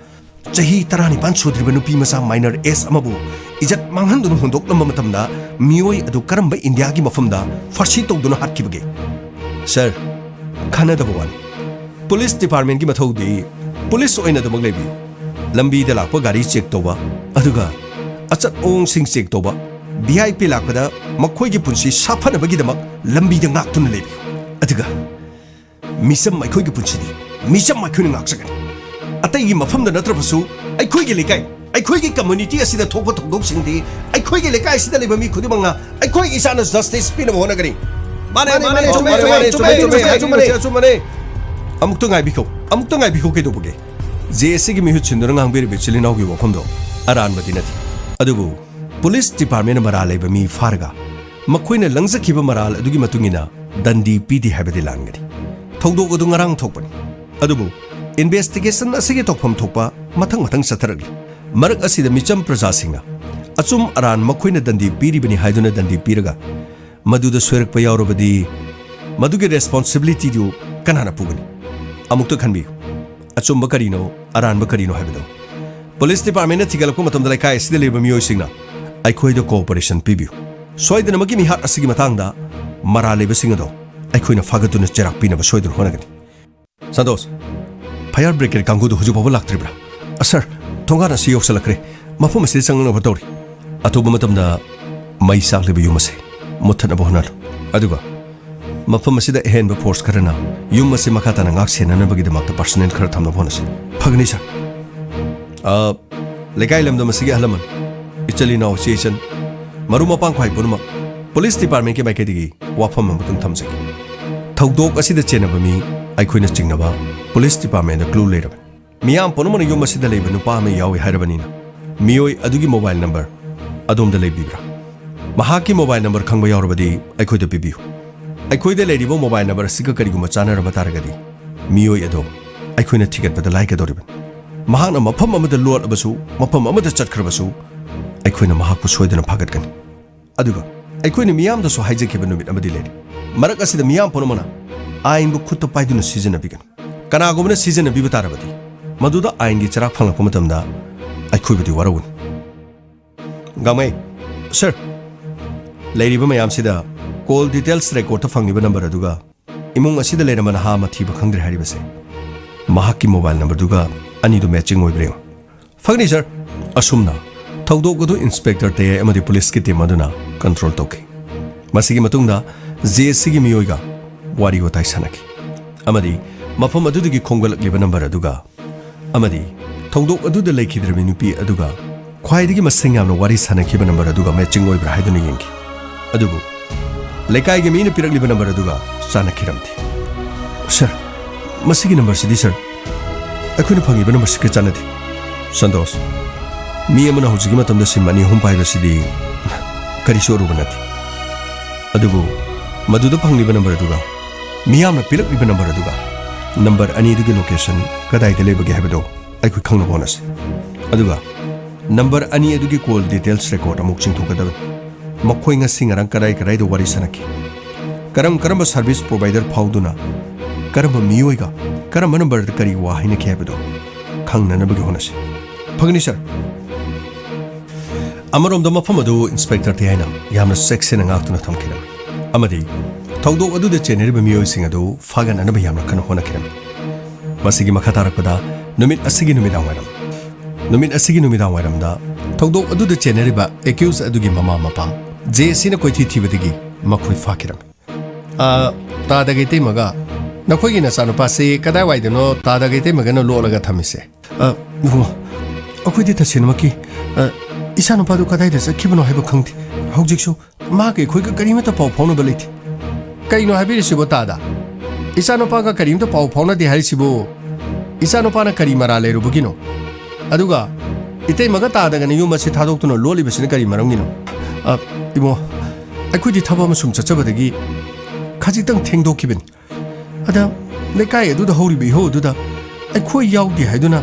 ꯆꯍꯤ ꯇꯔꯥꯅꯤꯄꯥꯟ ꯁꯨꯗ꯭ꯔꯤꯕ ꯅꯨꯄꯤ ꯃꯆꯥ ꯃꯥꯏꯅꯔ ꯑꯦꯖ ꯑꯃꯕꯨ ꯏꯖꯠ ꯃꯥꯡꯍꯟꯗꯨꯅ ꯍꯨꯟꯗꯣꯛꯂꯝꯕ ꯃꯇꯝꯗ ꯃꯤꯑꯣꯏ ꯑꯗꯨ ꯀꯔꯝꯕ ꯏꯟꯗꯤꯌꯥꯒꯤ ꯃꯐꯝꯗ ꯐꯥꯔꯁꯤ ꯇꯧꯗꯨꯅ ꯍꯥꯠꯈꯤꯕꯒꯦ? ꯁꯥꯔ, ꯈꯟꯅꯗꯕ ꯋꯥꯅꯤ꯫ ꯄꯨꯂꯤꯁ ꯗꯤꯄꯥꯔꯠꯃꯦꯟꯒꯤ ꯃꯊꯧꯗꯤ ꯄꯨꯂꯤꯁ ꯑꯣꯏꯅ ꯑꯗꯨꯃꯛ ꯂꯩꯕꯤꯌꯨ꯫ ꯂꯝꯕꯤꯗ ꯂꯥꯛꯄ ꯒꯥꯔꯤ ꯆꯦꯛ ꯇꯧꯕ, ꯑꯗꯨꯒ ꯑꯆꯠ ꯑꯋꯣꯡꯁꯤꯡ ꯆꯦꯛ ꯇꯧꯕ, ꯚꯤ ꯑꯥꯏ ꯄꯤ ꯂꯥꯛꯄꯗ ꯃꯈꯣꯏꯒꯤ ꯄꯨꯟꯁꯤ ꯁꯥꯐꯅꯕꯒꯤꯗꯃꯛ ꯂꯝꯕꯤꯗ ꯉꯥꯛꯇꯨꯅ ꯂꯩꯕꯤꯌꯨ꯫ ꯑꯗꯨꯒ ꯃꯤꯆꯝ ꯑꯩꯈꯣꯏꯒꯤ ꯄꯨꯟꯁꯤꯗꯤ ꯃꯤꯆꯝ ꯑꯩꯈꯣꯏꯅ ꯉꯥꯛꯆꯒꯅꯤ꯫ ꯑꯇꯩꯒꯤ ꯃꯐꯝꯗ ꯅꯠꯇ꯭ꯔꯕꯁꯨ ꯑꯩꯈꯣꯏꯒꯤ ꯂꯩꯀꯥꯏ, ꯑꯩꯈꯣꯏꯒꯤ ꯀꯝꯃ꯭ꯌꯨꯅꯤꯇꯤ ꯑꯁꯤꯗ ꯊꯣꯛꯄ ꯊꯧꯗꯣꯛꯁꯤꯡꯗꯤ ꯑꯩꯈꯣꯏꯒꯤ ꯂꯩꯀꯥꯏ ꯑꯁꯤꯗ ꯂꯩꯕ ꯃꯤ ꯈꯨꯗꯤꯡꯃꯛꯅ ꯑꯩꯈꯣꯏ ꯏꯁꯥꯅ ꯖꯁꯇꯤꯁ ꯄꯤꯅꯕ ꯍꯣꯠꯅꯒꯅꯤ꯫ ꯃꯥꯅꯦ, ꯃꯥꯅꯦ, ꯃꯥꯅꯦ, ꯆꯨꯝꯃꯦ, ꯆꯨꯝꯃꯦ, ꯆꯨꯝꯃꯦ, ꯆꯨꯝꯃꯦ, ꯆꯨꯝꯃꯦ, ꯆꯨꯝꯃꯦ꯫ ꯑꯃꯨꯛꯇ ꯉꯥꯏꯕꯤꯈꯣ, ꯑꯃꯨꯛꯇ ꯉꯥꯏꯕꯤꯈꯣ, ꯀꯩꯗꯧꯕꯒꯦ? ꯖꯦ ꯑꯦꯁ ꯁꯤꯒꯤ ꯃꯤꯍꯨꯠ ꯁꯤꯟꯗꯨꯅ ꯉꯥꯡꯕꯤꯔꯤꯕ ꯏꯆꯤꯜ ꯏꯅꯥꯎꯒꯤ ꯋꯥꯐꯝꯗꯣ ꯑꯔꯥꯟꯕꯗꯤ ꯅꯠꯇꯦ꯫ ꯑꯗꯨꯕꯨ ꯄꯨꯂꯤꯁ ꯗꯤꯄꯥꯔꯠꯃꯦꯟꯅ ꯃꯔꯥꯜ ꯂꯩꯕ ꯃꯤ ꯐꯥꯔꯒ ꯃꯈꯣꯏꯅ ꯂꯪꯖꯈꯤꯕ ꯃꯔꯥꯜ ꯑꯗꯨꯒꯤ ꯃꯇꯨꯡ ꯏꯟꯅ ꯗꯟꯗꯤ ꯄꯤꯗꯦ ꯍꯥꯏꯕꯗꯤ ꯂꯥꯟꯒꯅꯤ꯫ ꯊꯧꯗꯣꯛ ꯑꯗꯨ ꯉꯔꯥꯡ ꯊꯣꯛꯄꯅꯤ꯫ ꯑꯗꯨꯕꯨ ꯏꯟꯚꯦꯁꯇꯤꯒꯦꯁꯟ ꯑꯁꯤꯒꯤ ꯇꯧꯐꯝ ꯊꯣꯛꯄ ꯃꯊꯪ ꯃꯊꯪ ꯆꯠꯊꯔꯛꯂꯤ꯫ ꯃꯔꯛ ꯑꯁꯤꯗ ꯃꯤꯆꯝ ꯄ꯭ꯔꯖꯥꯁꯤꯡꯅ ꯑꯆꯨꯝ ꯑꯔꯥꯟ ꯃꯈꯣꯏꯅ ꯗꯟꯗꯤ ꯄꯤꯔꯤꯕꯅꯤ ꯍꯥꯏꯗꯨꯅ ꯗꯟꯗꯤ ꯄꯤꯔꯒ ꯃꯗꯨꯗ ꯁꯣꯏꯔꯛꯄ ꯌꯥꯎꯔꯕꯗꯤ ꯃꯗꯨꯒꯤ ꯔꯦꯁꯄꯣꯟꯁꯤꯕꯤꯂꯤꯇꯤꯗꯨ ꯀꯅꯥꯅ ꯄꯨꯒꯅꯤ? ꯑꯃꯨꯛꯇ ꯈꯟꯕꯤꯌꯨ, ꯑꯆꯨꯝꯕ ꯀꯔꯤꯅꯣ, ꯑꯔꯥꯟꯕ ꯀꯔꯤꯅꯣ ꯍꯥꯏꯕꯗꯨ꯫ ꯄꯨꯂꯤꯁ ꯗꯤꯄꯥꯔꯠꯃꯦꯟꯅ ꯊꯤꯒꯠꯂꯛꯄ ꯃꯇꯝꯗ ꯂꯩꯀꯥꯏ ꯑꯁꯤꯗ ꯂꯩꯔꯤꯕ ꯃꯤꯑꯣꯏꯁꯤꯡꯅ ꯑꯩꯈꯣꯏꯗ ꯀꯣꯑꯣꯄꯔꯦꯁꯟ ꯄꯤꯕꯤꯌꯨ꯫ ꯁꯣꯏꯗꯅꯃꯛꯀꯤ ꯃꯤꯍꯥꯠ ꯑꯁꯤꯒꯤ ꯃꯇꯥꯡꯗ ꯃꯔꯥꯜ ꯂꯩꯕꯁꯤꯡ ꯑꯗꯣ ꯑꯩꯈꯣꯏꯅ ꯐꯥꯒꯠꯇꯨꯅ ꯆꯩꯔꯥꯛ ꯄꯤꯅꯕ ꯁꯣꯏꯗꯅ ꯍꯣꯠꯅꯒꯅꯤ꯫ ꯁꯟꯇꯣꯁ, ꯐꯥꯌꯔ ꯕ꯭ꯔꯤꯒꯦꯗ ꯀꯥꯡꯕꯨꯗꯨ ꯍꯧꯖꯤꯛ ꯐꯥꯎꯕ ꯂꯥꯛꯇ꯭ꯔꯤꯕ꯭ꯔꯥ? ꯑ, ꯁꯔ, ꯊꯣꯡꯒꯥꯟ ꯑꯁꯤ ꯌꯧꯁꯜꯂꯛꯈ꯭ꯔꯦ꯫ ꯃꯐꯝ ꯑꯁꯤꯗ ꯆꯪꯂꯛꯅꯕ ꯇꯧꯔꯤ꯫ ꯑꯊꯨꯕ ꯃꯇꯝꯗ ꯃꯩ ꯆꯥꯛꯂꯤꯕ ꯌꯨꯝ ꯑꯁꯤ ꯃꯨꯠꯊꯠꯅꯕ ꯍꯣꯠꯅꯔꯨ꯫ ꯑꯗꯨꯒ ꯃꯐꯝ ꯑꯁꯤꯗ ꯑꯍꯦꯟꯕ ꯐꯣꯔꯁ ꯈꯔꯅ ꯌꯨꯝ ꯑꯁꯤ ꯃꯈꯥ ꯇꯥꯅ ꯉꯥꯛ ꯁꯦꯟꯅꯅꯕꯒꯤꯗꯃꯛꯇ ꯄꯔꯁꯅꯦꯜ ꯈꯔ ꯊꯝꯅꯕ ꯍꯣꯠꯅꯁꯤ꯫ ꯐꯒꯅꯤ, ꯁꯔ꯫ ꯑ, ꯂꯩꯀꯥꯏ ꯂꯝꯗꯝ ꯑꯁꯤꯒꯤ ꯑꯍꯜ ꯂꯃꯟ, ꯏꯆꯤꯜ ꯏꯅꯥꯎ, ꯏꯆꯦ ꯏꯆꯟ, ꯃꯔꯨꯞ ꯃꯄꯥꯡ ꯈ꯭ꯋꯥꯏ ꯄꯨꯝꯅꯃꯛ, ꯄꯨꯂꯤꯁ ꯗꯤꯄꯥꯔꯠꯃꯦꯟꯒꯤ ꯃꯥꯏꯀꯩꯗꯒꯤ ꯋꯥꯐꯝ ꯑꯃꯇꯪ ꯊꯝꯖꯒꯦ꯫ ꯊꯧꯗꯣꯛ ꯑꯁꯤꯗ ꯆꯦꯟꯅꯕ ꯃꯤ ꯑꯩꯈꯣꯏꯅ ꯆꯤꯡꯅꯕ ꯄꯨꯂꯤꯁ ꯗꯤꯄꯥꯔꯠꯃꯦꯟꯗ ꯀ꯭ꯂꯨ ꯂꯩꯔꯕꯅꯤ꯫ ꯃꯤꯌꯥꯝ ꯄꯨꯝꯅꯃꯛꯅ ꯌꯨꯝ ꯑꯁꯤꯗ ꯂꯩꯕ ꯅꯨꯄꯥ ꯑꯃ ꯌꯥꯎꯏ ꯍꯥꯏꯔꯕꯅꯤꯅ, ꯃꯤꯑꯣꯏ ꯑꯗꯨꯒꯤ ꯃꯣꯕꯥꯏꯜ ꯅꯝꯕꯔ ꯑꯗꯣꯝꯗ ꯂꯩꯕꯤꯕ꯭ꯔꯥ? ꯃꯍꯥꯛꯀꯤ ꯃꯣꯕꯥꯏꯜ ꯅꯝꯕꯔ ꯈꯪꯕ ꯌꯥꯎꯔꯕꯗꯤ ꯑꯩꯈꯣꯏꯗ ꯄꯤꯕꯤꯌꯨ꯫ ꯑꯩꯈꯣꯏꯗ ꯂꯩꯔꯤꯕ ꯃꯣꯕꯥꯏꯜ ꯅꯝꯕꯔ ꯑꯁꯤꯒ ꯀꯔꯤꯒꯨꯝꯕ ꯆꯥꯟꯅꯔꯝꯕ ꯇꯥꯔꯒꯗꯤ, ꯃꯤꯑꯣꯏ ꯑꯗꯣ ꯑꯩꯈꯣꯏꯅ ꯊꯤꯒꯠꯄꯗ ꯂꯥꯏꯒꯗꯧꯔꯤꯕꯅꯤ꯫ ꯃꯍꯥꯛꯅ ꯃꯐꯝ ꯑꯃꯗ ꯂꯣꯠꯂꯕꯁꯨ, ꯃꯐꯝ ꯑꯃꯗ ꯆꯠꯈ꯭ꯔꯕꯁꯨ, ꯑꯩꯈꯣꯏꯅ ꯃꯍꯥꯛꯄꯨ ꯁꯣꯏꯗꯅ ꯐꯥꯒꯠꯀꯅꯤ꯫ ꯑꯗꯨꯒ ꯑꯩꯈꯣꯏꯅ ꯃꯤꯌꯥꯝꯗꯁꯨ ꯍꯥꯏꯖꯈꯤꯕ ꯅꯨꯃꯤꯠ ꯑꯃꯗꯤ ꯂꯩꯔꯤ꯫ ꯃꯔꯛ ꯑꯁꯤꯗ ꯃꯤꯌꯥꯝ ꯄꯨꯝꯅꯃꯛꯅ ꯑꯥꯏꯟꯕꯨ ꯈꯨꯠꯇ ꯄꯥꯏꯗꯨꯅ ꯁꯤꯖꯤꯟꯅꯕꯤꯒꯅꯨ꯫ ꯀꯅꯥꯒꯨꯝꯕꯅ ꯁꯤꯖꯤꯟꯅꯕꯤꯕ ꯇꯥꯔꯕꯗꯤ, ꯃꯗꯨꯗ ꯑꯥꯏꯟꯒꯤ ꯆꯔꯥꯛ ꯐꯪꯂꯛꯄ ꯃꯇꯝꯗ ꯑꯩꯈꯣꯏꯕꯨꯗꯤ ꯋꯥꯔꯧꯒꯅꯤ꯫ ꯒꯥꯡꯃꯩ, ꯁꯔ, ꯂꯩꯔꯤꯕ ꯃꯌꯥꯝꯁꯤꯗ ꯀꯣꯜ ꯗꯤꯇꯦꯜꯁ ꯔꯦꯀꯣꯔꯗꯇ ꯐꯪꯂꯤꯕ ꯅꯝꯕꯔ ꯑꯗꯨꯒ ꯏꯃꯨꯡ ꯑꯁꯤꯗ ꯂꯩꯔꯝꯕ ꯅꯍꯥ ꯑꯃ ꯊꯤꯕ ꯈꯪꯗ꯭ꯔꯦ ꯍꯥꯏꯔꯤꯕꯁꯦ, ꯃꯍꯥꯛꯀꯤ ꯃꯣꯕꯥꯏꯜ ꯅꯝꯕꯔꯗꯨꯒ ꯑꯅꯤꯗꯨ ꯃꯦꯆꯤꯡ ꯑꯣꯏꯕ꯭ꯔꯥ ꯌꯦꯡꯉꯨ꯫ ꯐꯒꯅꯤ, ꯁꯔ꯫ ꯑꯁꯨꯝꯅ ꯊꯧꯗꯣꯛ ꯑꯗꯨ ꯏꯟꯁꯄꯦꯛꯇꯔ ꯇꯌꯥꯏ ꯑꯃꯗꯤ ꯄꯨꯂꯤꯁꯀꯤ ꯇꯤꯝ ꯑꯗꯨꯅ ꯀꯟꯇ꯭ꯔꯣꯜ ꯇꯧꯈꯤ꯫ ꯃꯁꯤꯒꯤ ꯃꯇꯨꯡꯗ ꯖꯦ ꯑꯦꯁ ꯁꯤꯒꯤ ꯃꯤꯑꯣꯏꯒ ꯋꯥꯔꯤ ꯋꯥꯇꯥꯏ ꯁꯥꯟꯅꯈꯤ ꯑꯃꯗꯤ ꯃꯐꯝ ꯑꯗꯨꯗꯒꯤ ꯈꯣꯝꯒꯠꯂꯛꯂꯤꯕ ꯅꯝꯕꯔ ꯑꯗꯨꯒ ꯑꯃꯗꯤ ꯊꯧꯗꯣꯛ ꯑꯗꯨꯗ ꯂꯩꯈꯤꯗ꯭ꯔꯕꯤ ꯅꯨꯄꯤ ꯑꯗꯨꯒ ꯈ꯭ꯋꯥꯏꯗꯒꯤ ꯃꯁꯤꯡ ꯌꯥꯝꯅ ꯋꯥꯔꯤ ꯁꯥꯟꯅꯈꯤꯕ ꯅꯝꯕꯔ ꯑꯗꯨꯒ ꯃꯦꯆꯤꯡ ꯑꯣꯏꯕ꯭ꯔꯥ ꯍꯥꯏꯗꯨꯅ ꯌꯦꯡꯈꯤ꯫ ꯑꯗꯨꯕꯨ ꯂꯩꯀꯥꯏꯒꯤ ꯃꯤꯅ ꯄꯤꯔꯛꯂꯤꯕ ꯅꯝꯕꯔ ꯑꯗꯨꯒ ꯆꯥꯟꯅꯈꯤꯔꯝꯗꯦ꯫ ꯁꯔ, ꯃꯁꯤꯒꯤ ꯅꯝꯕꯔꯁꯤꯗꯤ, ꯁꯔ, ꯑꯩꯈꯣꯏꯅ ꯐꯪꯉꯤꯕ ꯅꯝꯕꯔꯁꯤꯒ ꯆꯥꯟꯅꯗꯦ꯫ ꯁꯟꯇꯣꯁ, ꯃꯤ ꯑꯃꯅ ꯍꯧꯖꯤꯛꯀꯤ ꯃꯇꯝꯗ ꯁꯤꯝ ꯑꯅꯤ ꯑꯍꯨꯝ ꯄꯥꯏꯕꯁꯤꯗꯤ ꯀꯔꯤꯁꯨ ꯑꯔꯨꯕ ꯅꯠꯇꯦ꯫ ꯑꯗꯨꯕꯨ ꯃꯗꯨꯗ ꯐꯪꯂꯤꯕ ꯅꯝꯕꯔ ꯑꯗꯨꯒ ꯃꯤꯌꯥꯝꯅ ꯄꯤꯔꯛꯂꯤꯕ ꯅꯝꯕꯔ ꯑꯗꯨꯒ ꯅꯝꯕꯔ ꯑꯅꯤꯗꯨꯒꯤ ꯂꯣꯀꯦꯁꯟ ꯀꯗꯥꯏꯗ ꯂꯩꯕꯒꯦ ꯍꯥꯏꯕꯗꯨ ꯑꯩꯈꯣꯏ ꯈꯪꯅꯕ ꯍꯣꯠꯅꯁꯤ꯫ ꯑꯗꯨꯒ ꯅꯝꯕꯔ ꯑꯅꯤ ꯑꯗꯨꯒꯤ ꯀꯣꯜ ꯗꯤꯇꯦꯜꯁ ꯔꯦꯀꯣꯔꯗ ꯑꯃꯨꯛ ꯆꯤꯡꯊꯣꯛꯀꯗꯕꯅꯤ꯫ ꯃꯈꯣꯏ ꯉꯁꯤ ꯉꯔꯥꯡ ꯀꯗꯥꯏ ꯀꯗꯥꯏꯗ ꯋꯥꯔꯤ ꯁꯥꯟꯅꯈꯤ, ꯀꯔꯝ ꯀꯔꯝꯕ ꯁꯔꯚꯤꯁ ꯄ꯭ꯔꯣꯚꯥꯏꯗꯔ ꯐꯥꯎꯗꯨꯅ ꯀꯔꯝꯕ ꯃꯤꯑꯣꯏꯒ ꯀꯔꯝꯕ ꯅꯝꯕꯔꯗ ꯀꯔꯤ ꯋꯥ ꯍꯥꯏꯅꯈꯤ ꯍꯥꯏꯕꯗꯨ ꯈꯪꯅꯅꯕꯒꯤ ꯍꯣꯠꯅꯁꯤ꯫ ꯐꯒꯅꯤ, ꯁꯔ꯫ ꯑꯃꯔꯣꯝꯗ ꯃꯐꯝ ꯑꯗꯨ ꯏꯟꯁꯄꯦꯛꯇꯔ ꯊꯤꯍꯥꯏꯅ ꯌꯥꯝꯅ ꯆꯦꯛꯁꯤꯟꯅ ꯉꯥꯛꯇꯨꯅ ꯊꯝꯈꯤꯔꯝꯃꯤ ꯑꯃꯗꯤ ꯊꯧꯗꯣꯛ ꯑꯗꯨꯗ ꯆꯦꯟꯅꯔꯤꯕ ꯃꯤꯑꯣꯏꯁꯤꯡ ꯑꯗꯨ ꯐꯥꯒꯠꯅꯅꯕ ꯌꯥꯝꯅ ꯀꯟꯅ ꯍꯣꯠꯅꯈꯤꯔꯝꯃꯤ꯫ ꯃꯁꯤꯒꯤ ꯃꯈꯥ ꯇꯥꯔꯛꯄꯗ ꯅꯨꯃꯤꯠ ꯑꯁꯤꯒꯤ ꯅꯨꯃꯤꯗꯥꯡ ꯋꯥꯏꯔꯝ, ꯅꯨꯃꯤꯠ ꯑꯁꯤꯒꯤ ꯅꯨꯃꯤꯗꯥꯡ ꯋꯥꯏꯔꯝꯗ ꯊꯧꯗꯣꯛ ꯑꯗꯨꯗ ꯆꯦꯟꯅꯔꯤꯕ ꯑꯦꯀ꯭ꯌꯨꯁ ꯑꯗꯨꯒꯤ ꯃꯃꯥ ꯃꯄꯥ ꯖꯦ ꯁꯤꯅ ꯀꯣꯏꯊꯤ ꯊꯤꯕꯗꯒꯤ ꯃꯈꯣꯏ ꯐꯥꯈꯤꯔꯝꯃꯤ꯫ ꯑ, ꯇꯥꯗꯒ ꯏꯇꯩꯃꯒ, ꯅꯈꯣꯏꯒꯤ ꯅꯆꯥꯅꯨꯄꯥꯁꯤ ꯀꯗꯥꯏꯋꯥꯏꯗꯅꯣ ꯇꯥꯗꯒ ꯏꯇꯩꯃꯒꯅ ꯂꯣꯠꯂꯒ ꯊꯝꯃꯤꯁꯦ? ꯑ, ꯏꯕꯨꯡꯉꯣ, ꯑꯩꯈꯣꯏꯗꯤ ꯇꯁꯦꯡꯅꯃꯛꯀꯤ, ꯑ, ꯏꯆꯥꯅꯨꯄꯥꯗꯨ ꯀꯗꯥꯏꯗ ꯆꯠꯈꯤꯕꯅꯣ ꯍꯥꯏꯕ ꯈꯪꯗꯦ꯫ ꯍꯧꯖꯤꯛꯁꯨ ꯃꯥꯒ ꯑꯩꯈꯣꯏꯒ ꯀꯔꯤꯃꯠꯇ ꯄꯥꯎ ꯐꯥꯎꯅꯕ ꯂꯩꯇꯦ꯫ ꯀꯩꯅꯣ ꯍꯥꯏꯕꯤꯔꯤꯁꯤꯕꯣ ꯇꯥꯗ? ꯏꯆꯥꯅꯨꯄꯥꯒ ꯀꯔꯤꯝꯇ ꯄꯥꯎ ꯐꯥꯎꯅꯗꯦ ꯍꯥꯏꯔꯤꯁꯤꯕꯨ ꯏꯆꯥꯅꯨꯄꯥꯅ ꯀꯔꯤ ꯃꯔꯥꯜ ꯂꯩꯔꯨꯕꯒꯤꯅꯣ? ꯑꯗꯨꯒ ꯏꯇꯩꯃꯒ ꯇꯥꯗꯒꯅ ꯌꯨꯝ ꯑꯁꯤ ꯊꯥꯗꯣꯛꯇꯨꯅ ꯂꯣꯠꯂꯤꯕꯁꯤꯅ ꯀꯔꯤ ꯃꯔꯝꯒꯤꯅꯣ? ꯑ, ꯏꯕꯨꯡꯉꯣ, ꯑꯩꯈꯣꯏꯗꯤ ꯊꯕꯛ ꯑꯃ ꯁꯨꯝ ꯆꯠꯆꯕꯗꯒꯤ ꯈꯖꯤꯛꯇꯪ ꯊꯦꯡꯗꯣꯛꯈꯤꯕꯅꯤ꯫ ꯑꯗ ꯂꯩꯀꯥꯏ ꯑꯗꯨꯗ ꯍꯧꯔꯤꯕ ꯏꯍꯧ ꯑꯗꯨꯗ ꯑꯩꯈꯣꯏ ꯌꯥꯎꯗꯦ ꯍꯥꯏꯗꯨꯅ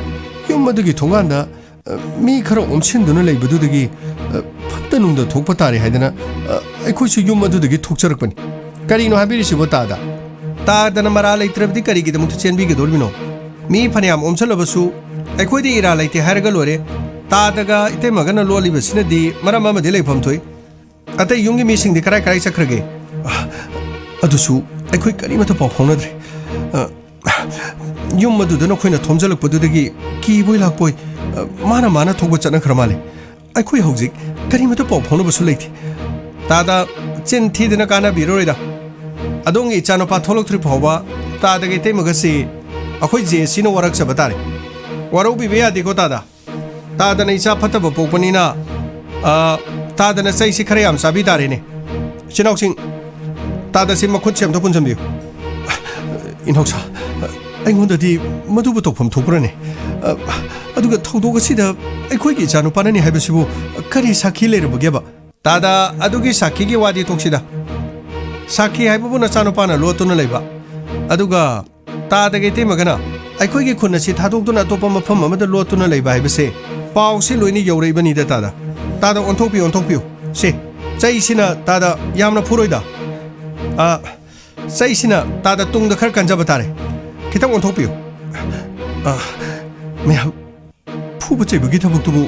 ꯌꯨꯝ ꯑꯗꯨꯒꯤ ꯊꯣꯡꯒꯥꯟꯗ, ꯑ, ꯃꯤ ꯈꯔ ꯑꯣꯝꯁꯤꯟꯗꯨꯅ ꯂꯩꯕꯗꯨꯗꯒꯤ, ꯑ, ꯐꯠꯇ ꯅꯨꯡꯗ ꯊꯣꯛꯄ ꯇꯥꯔꯦ ꯍꯥꯏꯗꯅ, ꯑ, ꯑꯩꯈꯣꯏꯁꯨ ꯌꯨꯝ ꯑꯗꯨꯗꯒꯤ ꯊꯣꯛꯆꯔꯛꯄꯅꯤ꯫ ꯀꯔꯤꯅꯣ ꯍꯥꯏꯕꯤꯔꯤꯁꯤꯕꯣ ꯇꯥꯗ? ꯇꯥꯗꯅ ꯃꯔꯥ ꯂꯩꯇ꯭ꯔꯕꯗꯤ ꯀꯔꯤꯒꯤꯗꯃꯛꯇ ꯆꯦꯟꯕꯤꯒꯗꯧꯔꯤꯕꯅꯣ? ꯃꯤ ꯐꯅꯌꯥꯝ ꯑꯣꯝꯁꯤꯜꯂꯕꯁꯨ ꯑꯩꯈꯣꯏꯗꯤ ꯏꯔꯥ ꯂꯩꯇꯦ ꯍꯥꯏꯔꯒ ꯂꯣꯏꯔꯦ꯫ ꯇꯥꯗꯒ ꯏꯇꯩꯃꯒꯅ ꯂꯣꯜꯂꯤꯕꯁꯤꯅꯗꯤ ꯃꯔꯝ ꯑꯃꯗꯤ ꯂꯩꯐꯝ ꯊꯣꯛꯏ꯫ ꯑꯇꯩ ꯌꯨꯝꯒꯤ ꯃꯤꯁꯤꯡꯗꯤ ꯀꯔꯥꯏ ꯀꯔꯥꯏ ꯆꯠꯈ꯭ꯔꯒꯦ? ꯑꯗꯨꯁꯨ ꯑꯩꯈꯣꯏ ꯀꯔꯤꯃꯠꯇ ꯄꯥꯎ ꯐꯥꯎꯅꯗ꯭ꯔꯦ꯫ ꯑ, ꯌꯨꯝ ꯑꯗꯨꯗ ꯅꯈꯣꯏꯅ ꯊꯣꯝꯖꯤꯜꯂꯛꯄꯗꯨꯗꯒꯤ ꯀꯤꯕꯣꯏ ꯂꯥꯛꯄꯣꯏ, ꯑ, ꯃꯥꯅ ꯃꯥꯅ ꯊꯣꯛꯄ ꯆꯠꯅꯈ꯭ꯔ ꯃꯥꯜꯂꯦ꯫ ꯑꯩꯈꯣꯏ ꯍꯧꯖꯤꯛ ꯀꯔꯤꯃꯠꯇ ꯄꯥꯎ ꯐꯥꯎꯅꯕꯁꯨ ꯂꯩꯇꯦ꯫ ꯇꯥꯗ, ꯆꯤꯟ ꯊꯤꯗꯅ ꯀꯥꯟꯅꯕꯤꯔꯔꯣꯏꯗ꯫ ꯑꯗꯣꯝꯒꯤ ꯏꯆꯥꯅꯨꯄꯥ ꯊꯣꯛꯂꯛꯇ꯭ꯔꯤ ꯐꯥꯎꯕ ꯇꯥꯗꯒ ꯏꯇꯩꯃꯒꯁꯤ ꯑꯩꯈꯣꯏ ꯖꯦ ꯁꯤꯅ ꯋꯥꯔꯛꯆꯕ ꯇꯥꯔꯦ꯫ ꯋꯥꯔꯧꯕꯤꯕ ꯌꯥꯗꯦꯀꯣ ꯇꯥꯗ꯫ ꯇꯥꯗꯅ ꯏꯆꯥ ꯐꯠꯇꯕ ꯄꯣꯛꯄꯅꯤꯅ, ꯑ, ꯇꯥꯗꯅ ꯆꯩꯁꯤ ꯈꯔ ꯌꯥꯝ ꯆꯥꯕꯤ ꯇꯥꯔꯦꯅꯦ꯫ ꯏꯆꯤꯟ ꯏꯅꯥꯎꯁꯤꯡ, ꯇꯥꯗ ꯁꯤ ꯃꯈꯨꯠꯁꯦ ꯑꯝꯇ ꯄꯨꯟꯁꯤꯟꯕꯤꯌꯨ꯫ ꯏꯅꯥꯎꯁꯥ, ꯑꯩꯉꯣꯟꯗꯗꯤ ꯃꯗꯨꯕꯨ ꯇꯧꯐꯝ ꯊꯣꯛꯄ꯭ꯔꯅꯦ? ꯑ, ꯑꯗꯨꯒ ꯊꯧꯗꯣꯛ ꯑꯁꯤꯗ ꯑꯩꯈꯣꯏꯒꯤ ꯏꯆꯥꯅꯨꯄꯥꯅꯅꯤ ꯍꯥꯏꯕꯁꯤꯕꯨ ꯀꯔꯤ ꯁꯥꯈꯤ ꯂꯩꯔꯕꯒꯦꯕ? ꯇꯥꯗ, ꯑꯗꯨꯒꯤ ꯁꯥꯈꯤꯒꯤ ꯋꯥꯗꯤ ꯇꯣꯛꯁꯤꯗ꯫ ꯁꯥꯈꯤ ꯍꯥꯏꯕꯕꯨ ꯅꯆꯥꯅꯨꯄꯥꯅ ꯂꯣꯠꯇꯨꯅ ꯂꯩꯕ꯫ ꯑꯗꯨꯒ ꯇꯥꯗꯒ ꯏꯇꯩꯃꯒꯅ ꯑꯩꯈꯣꯏꯒꯤ ꯈꯨꯟ ꯑꯁꯤ ꯊꯥꯗꯣꯛꯇꯨꯅ ꯑꯇꯣꯞꯄ ꯃꯐꯝ ꯑꯃꯗ ꯂꯣꯠꯇꯨꯅ ꯂꯩꯕ ꯍꯥꯏꯕꯁꯦ ꯄꯥꯎꯁꯤ ꯂꯣꯏꯅ ꯌꯧꯔꯛꯏꯕꯅꯤꯗ ꯇꯥꯗ꯫ ꯇꯥꯗ, ꯑꯣꯟꯊꯣꯛꯄꯤꯌꯨ, ꯑꯣꯟꯊꯣꯛꯄꯤꯌꯨ꯫ ꯁꯦ, ꯆꯩꯁꯤꯅ ꯇꯥꯗ ꯌꯥꯝꯅ ꯐꯨꯔꯣꯏꯗ꯫ ꯑ, ꯆꯩꯁꯤꯅ ꯇꯥꯗ ꯇꯨꯡꯗ ꯈꯔ ꯀꯟꯖꯕ ꯇꯥꯔꯦ꯫ ꯈꯤꯇꯪ ꯑꯣꯟꯊꯣꯛꯄꯤꯌꯨ꯫ ꯑ, ꯃꯌꯥꯝ, ꯐꯨꯕ ꯆꯩꯕꯒꯤ ꯊꯕꯛꯇꯨꯕꯨ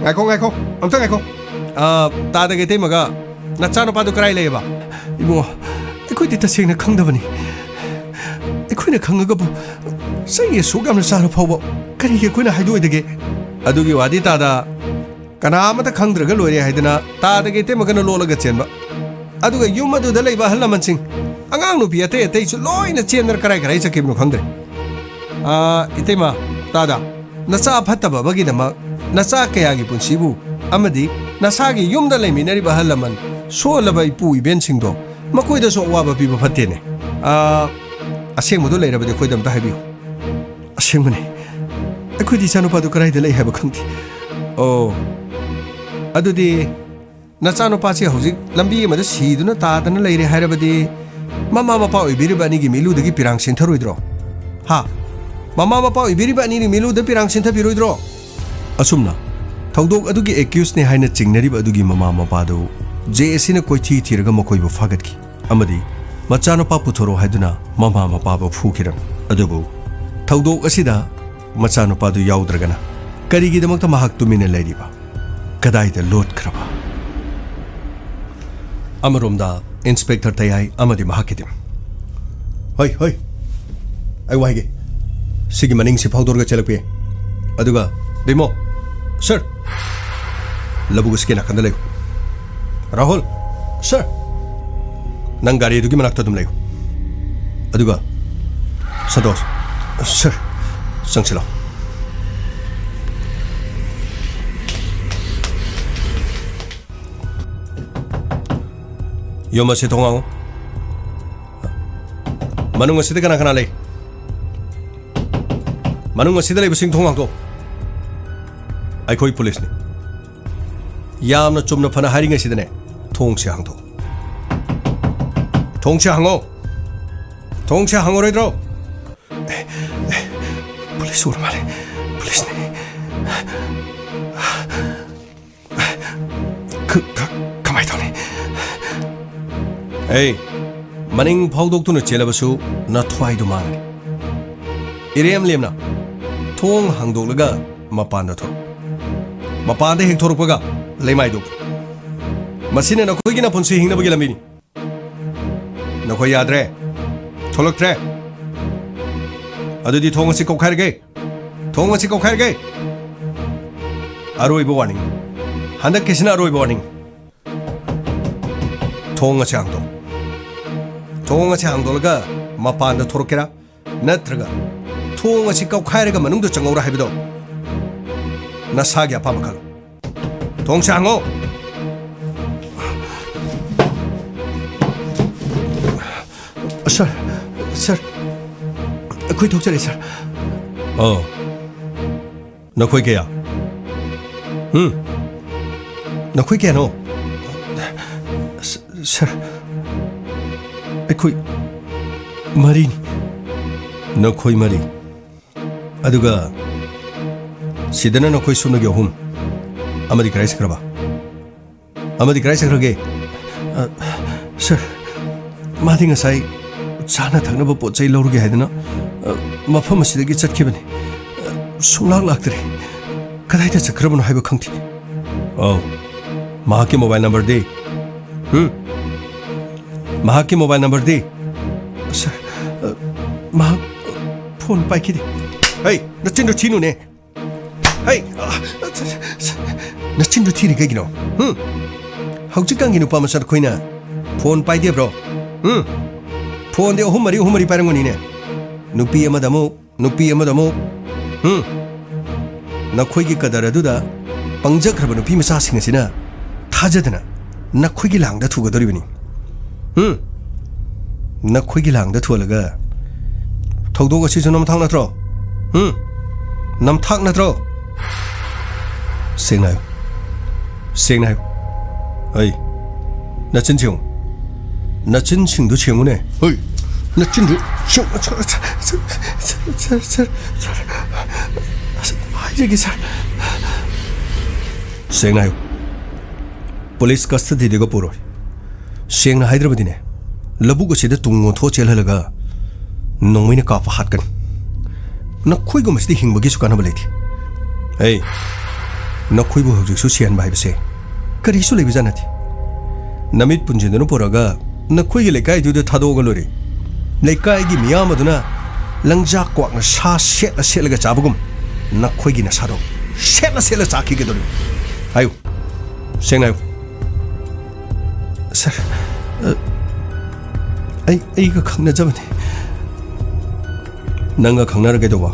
ꯉꯥꯏꯈꯣ, ꯉꯥꯏꯈꯣ, ꯑꯝꯇ ꯉꯥꯏꯈꯣ꯫ ꯑ, ꯇꯥꯗꯒ ꯏꯇꯩꯃꯒ ꯅꯆꯥꯅꯨꯄꯥꯗꯨ ꯀꯔꯥꯏ ꯂꯩꯌꯦꯕ? ꯏꯕꯨꯡꯉꯣ, ꯑꯩꯈꯣꯏꯗꯤ ꯇꯁꯦꯡꯅ ꯈꯪꯗꯕꯅꯤ꯫ ꯑꯩꯈꯣꯏꯅ ꯈꯪꯉꯒꯕꯨ ꯆꯍꯤ ꯑꯁꯨꯛ ꯌꯥꯝꯅ ꯆꯥꯔ ꯐꯥꯎꯕ ꯀꯔꯤꯒꯤ ꯑꯩꯈꯣꯏꯅ ꯍꯥꯏꯗꯣꯛꯑꯣꯏꯗꯒꯦ? ꯑꯗꯨꯒꯤ ꯋꯥꯗꯤ ꯇꯥꯗ, ꯀꯅꯥ ꯑꯃꯇ ꯈꯪꯗ꯭ꯔꯒ ꯂꯣꯏꯔꯦ ꯍꯥꯏꯗꯅ ꯇꯥꯗꯒ ꯏꯇꯩꯃꯒꯅ ꯂꯣꯠꯂꯒ ꯆꯦꯟꯕ꯫ ꯑꯗꯨꯒ ꯌꯨꯝ ꯑꯗꯨꯗ ꯂꯩꯕ ꯑꯍꯜ ꯂꯃꯟꯁꯤꯡ, ꯑꯉꯥꯡ ꯅꯨꯄꯤ ꯑꯇꯩ ꯑꯇꯩꯁꯨ ꯂꯣꯏꯅ ꯆꯦꯟꯗꯅ ꯀꯔꯥꯏ ꯀꯔꯥꯏ ꯆꯠꯈꯤꯕꯅꯣ ꯈꯪꯗ꯭ꯔꯦ꯫ ꯑꯥ, ꯏꯇꯩꯃ, ꯇꯥꯗ, ꯅꯆꯥ ꯐꯠꯇꯕ ꯑꯃꯒꯤꯗꯃꯛ ꯅꯆꯥ ꯀꯌꯥꯒꯤ ꯄꯨꯟꯁꯤꯕꯨ ꯑꯃꯗꯤ ꯅꯁꯥꯒꯤ ꯌꯨꯝꯗ ꯂꯩꯃꯤꯟꯅꯔꯤꯕ ꯑꯍꯜ ꯂꯃꯟ, ꯁꯣꯜꯂꯕ ꯏꯄꯨ ꯏꯕꯦꯟꯁꯤꯡꯗꯣ, ꯃꯈꯣꯏꯗꯁꯨ ꯑꯋꯥꯕ ꯄꯤꯕ ꯐꯠꯇꯦꯅꯦ꯫ ꯑꯥ, ꯑꯁꯦꯡꯕꯗꯣ ꯂꯩꯔꯕꯗꯤ ꯑꯩꯈꯣꯏꯗ ꯑꯝꯇ ꯍꯥꯏꯕꯤꯌꯨ꯫ ꯑꯁꯦꯡꯕꯅꯦ, ꯑꯩꯈꯣꯏꯗꯤ ꯏꯆꯥꯅꯨꯄꯥꯗꯨ ꯀꯗꯥꯏꯗ ꯂꯩ ꯍꯥꯏꯕ ꯈꯪꯗꯦ꯫ ꯑꯣ, ꯑꯗꯨꯗꯤ ꯅꯆꯥꯅꯨꯄꯥꯁꯤ ꯍꯧꯖꯤꯛ ꯂꯝꯕꯤ ꯑꯃꯗ ꯁꯤꯗꯨꯅ ꯇꯥꯗꯅ ꯂꯩꯔꯦ ꯍꯥꯏꯔꯕꯗꯤ, ꯃꯃꯥ ꯃꯄꯥ ꯑꯣꯏꯕꯤꯔꯤꯕ ꯑꯅꯤꯒꯤ ꯃꯤꯠꯂꯨꯗꯒꯤ ꯄꯤꯔꯥꯡ ꯁꯤꯟꯊꯔꯣꯏꯗ꯭ꯔꯣ? ꯍꯥ? ꯃꯃꯥ ꯃꯄꯥ ꯑꯣꯏꯕꯤꯔꯤꯕ ꯑꯅꯤꯒꯤ ꯃꯤꯠꯂꯨꯗ ꯄꯤꯔꯥꯡ ꯁꯤꯟꯊꯕꯤꯔꯣꯏꯗ꯭ꯔꯣ? ꯑꯁꯨꯝꯅ ꯊꯧꯗꯣꯛ ꯑꯗꯨꯒꯤ ꯑꯦꯀ꯭ꯌꯨꯁꯅꯤ ꯍꯥꯏꯅ ꯆꯤꯡꯅꯔꯤꯕ ꯑꯗꯨꯒꯤ ꯃꯃꯥ ꯃꯄꯥꯗꯨ ꯖꯦ ꯑꯦꯁꯤꯅ ꯀꯣꯏꯊꯤ ꯊꯤꯔꯒ ꯃꯈꯣꯏꯕꯨ ꯐꯥꯒꯠꯈꯤ ꯑꯃꯗꯤ ꯃꯆꯥꯅꯨꯄꯥ ꯄꯨꯊꯣꯔꯛꯑꯣ ꯍꯥꯏꯗꯨꯅ ꯃꯃꯥ ꯃꯄꯥꯕꯨ ꯐꯨꯈꯤꯔꯝꯃꯤ꯫ ꯑꯗꯨꯕꯨ ꯊꯧꯗꯣꯛ ꯑꯁꯤꯗ ꯃꯆꯥꯅꯨꯄꯥꯗꯨ ꯌꯥꯎꯗ꯭ꯔꯒꯅ ꯀꯔꯤꯒꯤꯗꯃꯛꯇ ꯃꯍꯥꯛ ꯇꯨꯃꯤꯟꯅ ꯂꯩꯔꯤꯕ? ꯀꯗꯥꯏꯗ ꯂꯣꯠꯈ꯭ꯔꯕ? ꯑꯃꯔꯣꯝꯗ ꯏꯟꯁꯄꯦꯛꯇꯔ ꯇꯌꯥꯏ ꯑꯃꯗꯤ ꯃꯍꯥꯛꯀꯤ ꯇꯤꯝ꯫ ꯍꯣꯏ, ꯍꯣꯏ, ꯑꯩ ꯋꯥ ꯍꯥꯏꯒꯦ꯫ ꯁꯤꯒꯤ ꯃꯅꯤꯡꯁꯤ ꯐꯥꯎꯗꯣꯔꯒ ꯆꯦꯜꯂꯛꯄ ꯌꯥꯏ꯫ ꯑꯗꯨꯒ ꯕꯤꯃꯣ, ꯁꯔ, ꯂꯧꯕꯨꯛ ꯑꯁꯤꯒꯤ ꯅꯥꯀꯟꯗ ꯂꯩꯌꯨ꯫ ꯔꯥꯍꯨꯜ, ꯁꯔ, ꯅꯪ ꯒꯥꯔꯤ ꯑꯗꯨꯒꯤ ꯃꯅꯥꯛꯇ ꯑꯗꯨꯝ ꯂꯩꯌꯨ꯫ ꯑꯗꯨꯒ ꯁꯟꯇꯣꯁ, ꯁꯔ, ꯆꯪꯁꯤꯜꯂꯣ꯫ ꯌꯨꯝ ꯑꯁꯤ ꯊꯣꯡ ꯍꯥꯡꯉꯨ꯫ ꯃꯅꯨꯡ ꯑꯁꯤꯗ ꯀꯅꯥ ꯀꯅꯥ ꯂꯩ? ꯃꯅꯨꯡ ꯑꯁꯤꯗ ꯂꯩꯕꯁꯤꯡ ꯊꯣꯡ ꯍꯥꯡꯗꯣꯛꯎ꯫ ꯑꯩꯈꯣꯏ ꯄꯨꯂꯤꯁꯅꯤ꯫ ꯌꯥꯝꯅ ꯆꯨꯝꯅ ꯐꯅ ꯍꯥꯏꯔꯤꯉꯩꯁꯤꯗꯅꯦ, ꯊꯣꯡꯁꯦ ꯍꯥꯡꯗꯣꯛꯎ꯫ ꯊꯣꯡꯁꯦ ꯍꯥꯡꯉꯣ꯫ ꯊꯣꯡꯁꯦ ꯍꯥꯡꯉꯔꯣꯏꯗ꯭ꯔꯣ? ꯄꯨꯂꯤꯁ ꯑꯣꯏꯔ ꯃꯥꯜꯂꯦ꯫ ꯄꯨꯂꯤꯁꯅꯤ꯫ ꯀ-, ꯀ-, ꯀꯃꯥꯏ ꯇꯧꯅꯤ? ꯑꯦ, ꯃꯅꯤꯡ ꯐꯥꯎꯗꯣꯛꯇꯨꯅ ꯆꯦꯜꯂꯕꯁꯨ ꯅꯊ꯭ꯋꯥꯏꯗꯨ ꯃꯥꯡꯒꯅꯤ꯫ ꯏꯔꯦꯝ ꯂꯦꯝꯅ ꯊꯣꯡ ꯍꯥꯡꯗꯣꯛꯂꯒ ꯃꯄꯥꯟꯗ ꯊꯣꯛ꯫ ꯃꯄꯥꯟꯗ ꯍꯦꯛ ꯊꯣꯔꯛꯄꯒ ꯂꯩꯃꯥꯏꯗꯨ꯫ ꯃꯁꯤꯅ ꯅꯈꯣꯏꯒꯤ ꯅꯄꯨꯟꯁꯤ ꯍꯤꯡꯅꯕꯒꯤ ꯂꯝꯕꯤꯅꯤ꯫ ꯅꯈꯣꯏ ꯌꯥꯗ꯭ꯔꯦ, ꯊꯣꯛꯂꯛꯇ꯭ꯔꯦ꯫ ꯑꯗꯨꯗꯤ ꯊꯣꯡ ꯑꯁꯤ ꯀꯧꯈꯥꯏꯔꯒꯦ꯫ ꯊꯣꯡ ꯑꯁꯤ ꯀꯧꯈꯥꯏꯔꯒꯦ꯫ ꯑꯔꯣꯏꯕ ꯋꯥꯔꯅꯤꯡ꯫ ꯍꯟꯗꯛꯀꯤꯁꯤꯅ ꯑꯔꯣꯏꯕ ꯋꯥꯔꯅꯤꯡ꯫ ꯊꯣꯡ ꯑꯁꯤ ꯍꯥꯡꯗꯣꯛ꯫ ꯊꯣꯡ ꯑꯁꯤ ꯍꯥꯡꯗꯣꯛꯂꯒ ꯃꯄꯥꯟꯗ ꯊꯣꯔꯛꯀꯦꯔꯥ? ꯅꯠꯇ꯭ꯔꯒ ꯊꯣꯡ ꯑꯁꯤ ꯀꯧꯈꯥꯏꯔꯒ ꯃꯅꯨꯡꯗ ꯆꯪꯍꯧꯔꯥ ꯍꯥꯏꯕꯗꯣ ꯅꯁꯥꯒꯤ ꯑꯄꯥꯝꯕ ꯈꯜꯂꯨ꯫ ꯊꯣꯡꯁꯦ ꯍꯥꯡꯉꯣ꯫ ꯁꯥꯔ, ꯁꯥꯔ, ꯑꯩꯈꯣꯏ ꯊꯣꯛꯆꯔꯦ, ꯁꯥꯔ꯫ ꯑꯣ, ꯅꯈꯣꯏ ꯀꯌꯥ? ꯎꯝ? ꯅꯈꯣꯏ ꯀꯌꯥꯅꯣ? ꯁ-, ꯁꯥꯔ, ꯑꯩꯈꯣꯏ ꯃꯔꯤꯅꯤ꯫ ꯅꯈꯣꯏ ꯃꯔꯤ? ꯑꯗꯨꯒ ꯁꯤꯗꯅ ꯅꯈꯣꯏ ꯁꯨꯞꯅꯒꯤ ꯑꯍꯨꯝ꯫ ꯑꯃꯗꯤ ꯀꯗꯥꯏ ꯆꯠꯈ꯭ꯔꯕ? ꯑꯃꯗꯤ ꯀꯗꯥꯏ ꯆꯠꯈ꯭ꯔꯒꯦ? ꯑ, ꯁꯥꯔ, ꯃꯥꯗꯤ ꯉꯁꯥꯏ ꯆꯥꯅ ꯊꯛꯅꯕ ꯄꯣꯠ ꯆꯩ ꯂꯧꯔꯨꯒꯦ ꯍꯥꯏꯗꯅ, ꯑ, ꯃꯐꯝ ꯑꯁꯤꯗꯒꯤ ꯆꯠꯈꯤꯕꯅꯤ꯫ ꯑ, ꯁꯨꯡꯂꯥꯛ ꯂꯥꯛꯇ꯭ꯔꯦ꯫ ꯀꯗꯥꯏꯗ ꯆꯠꯈ꯭ꯔꯕꯅꯣ ꯍꯥꯏꯕ ꯈꯪꯗꯦ꯫ ꯑꯧ, ꯃꯍꯥꯛꯀꯤ ꯃꯣꯕꯥꯏꯜ ꯅꯝꯕꯔꯗꯤ? ꯎꯝ? ꯃꯍꯥꯛꯀꯤ ꯃꯣꯕꯥꯏꯜ ꯅꯝꯕꯔꯗꯤ? ꯁꯥꯔ, ꯑ, ꯃꯍꯥꯛ ꯐꯣꯟ ꯄꯥꯏꯈꯤꯗꯦ꯫ ꯍꯩ, ꯅꯆꯤꯟꯗꯣ ꯊꯤꯅꯨꯅꯦ꯫ ꯍꯩ, ꯑ, ꯅꯆꯤꯟꯗꯣ ꯊꯤꯔꯤ ꯀꯩꯒꯤꯅꯣ? ꯎꯝ? ꯍꯧꯖꯤꯛꯀꯥꯟꯒꯤ ꯅꯨꯄꯥ ꯃꯆꯥ ꯑꯩꯈꯣꯏꯅ ꯐꯣꯟ ꯄꯥꯏꯗꯦꯕ꯭ꯔꯣ? ꯎꯝ? ꯐꯣꯟꯗꯤ ꯑꯍꯨꯝ ꯃꯔꯤ, ꯑꯍꯨꯝ ꯃꯔꯤ ꯄꯥꯏꯔꯝꯒꯅꯤꯅꯦ꯫ ꯅꯨꯄꯤ ꯑꯃꯗ ꯑꯃꯨꯛ, ꯅꯨꯄꯤ ꯑꯃꯗ ꯑꯃꯨꯛ꯫ ꯎꯝ? ꯅꯈꯣꯏꯒꯤ ꯀꯗꯔ ꯑꯗꯨꯗ ꯄꯪꯖꯈ꯭ꯔꯕ ꯅꯨꯄꯤ ꯃꯆꯥꯁꯤꯡ ꯑꯁꯤꯅ ꯊꯥꯖꯗꯅ ꯅꯈꯣꯏꯒꯤ ꯂꯥꯡꯗ ꯊꯨꯒꯗꯧꯔꯤꯕꯅꯤ꯫ ꯎꯝ? ꯅꯈꯣꯏꯒꯤ ꯂꯥꯡꯗ ꯊꯨꯍꯜꯂꯒ ꯊꯧꯗꯣꯛ ꯑꯁꯤꯁꯨ ꯅꯝꯊꯥꯛ ꯅꯠꯇ꯭ꯔꯣ? ꯎꯝ? ꯅꯝꯊꯥꯛ ꯅꯠꯇ꯭ꯔꯣ? ꯁꯦꯡꯅ ꯍꯥꯏꯌꯨ꯫ ꯁꯦꯡꯅ ꯍꯥꯏꯌꯨ꯫ ꯑꯩ, ꯅꯆꯤꯟ ꯁꯦꯡꯉꯨ꯫ ꯅꯆꯤꯟꯁꯤꯡꯗꯨ ꯁꯦꯡꯉꯨꯅꯦ꯫ ꯍꯣꯏ꯫ ꯅꯆꯤꯟꯗꯨ ꯁꯦꯡ-, ꯁꯥꯔ, ꯁꯥꯔ, ꯍꯥꯏꯖꯒꯦ, ꯁꯥꯔ꯫ ꯁꯦꯡꯅ ꯍꯥꯏꯌꯨ꯫ ꯄꯨꯂꯤꯁ ꯀꯁꯇꯗꯤꯗꯒ ꯄꯨꯔꯣꯏ꯫ ꯁꯦꯡꯅ ꯍꯥꯏꯗ꯭ꯔꯕꯗꯤꯅꯦ, ꯂꯧꯕꯨꯛ ꯑꯁꯤꯗ ꯇꯨꯡ ꯑꯣꯟꯊꯣꯛꯑ ꯆꯦꯜꯍꯜꯂꯒ ꯅꯣꯡꯃꯩꯅ ꯀꯥꯞꯄ ꯍꯥꯠꯀꯅꯤ꯫ ꯅꯈꯣꯏꯒꯨꯝꯕꯁꯤꯗꯤ ꯍꯤꯡꯕꯒꯤꯁꯨ ꯀꯥꯟꯅꯕ ꯂꯩꯇꯦ꯫ ꯑꯩ, ꯅꯈꯣꯏꯕꯨ ꯍꯧꯖꯤꯛꯁꯨ ꯁꯤꯍꯟꯕ ꯍꯥꯏꯕꯁꯦ ꯀꯔꯤꯁꯨ ꯂꯩꯕꯖꯥꯠ ꯅꯠꯇꯦ꯫ ꯅꯃꯤꯠ ꯄꯨꯟꯁꯤꯟꯗꯨꯅ ꯄꯨꯔꯛꯑꯒ ꯅꯈꯣꯏꯒꯤ ꯂꯩꯀꯥꯏꯗꯨꯗ ꯊꯥꯗꯣꯛꯑꯒ ꯂꯣꯏꯔꯦ꯫ ꯂꯩꯀꯥꯏꯒꯤ ꯃꯤꯌꯥꯝ ꯑꯗꯨꯅ ꯂꯪꯖꯥ ꯀ꯭ꯋꯥꯛꯅ ꯁꯥ ꯁꯦꯠꯂ ꯁꯦꯠꯂꯒ ꯆꯥꯕꯒꯨꯝ ꯅꯈꯣꯏꯒꯤ ꯅꯁꯥꯗꯣ ꯁꯦꯠꯂ ꯁꯦꯠꯂ ꯆꯥꯈꯤꯒꯗꯧꯔꯤꯕꯅꯤ꯫ ꯍꯥꯏꯌꯨ, ꯁꯦꯡꯅ ꯍꯥꯏꯌꯨ꯫ ꯁꯥꯔ, ꯑ, ꯑꯩ, ꯑꯩꯒ ꯈꯪꯅꯖꯕꯅꯦ꯫ ꯅꯪꯒ ꯈꯪꯅꯔ ꯀꯩꯗꯧꯕ?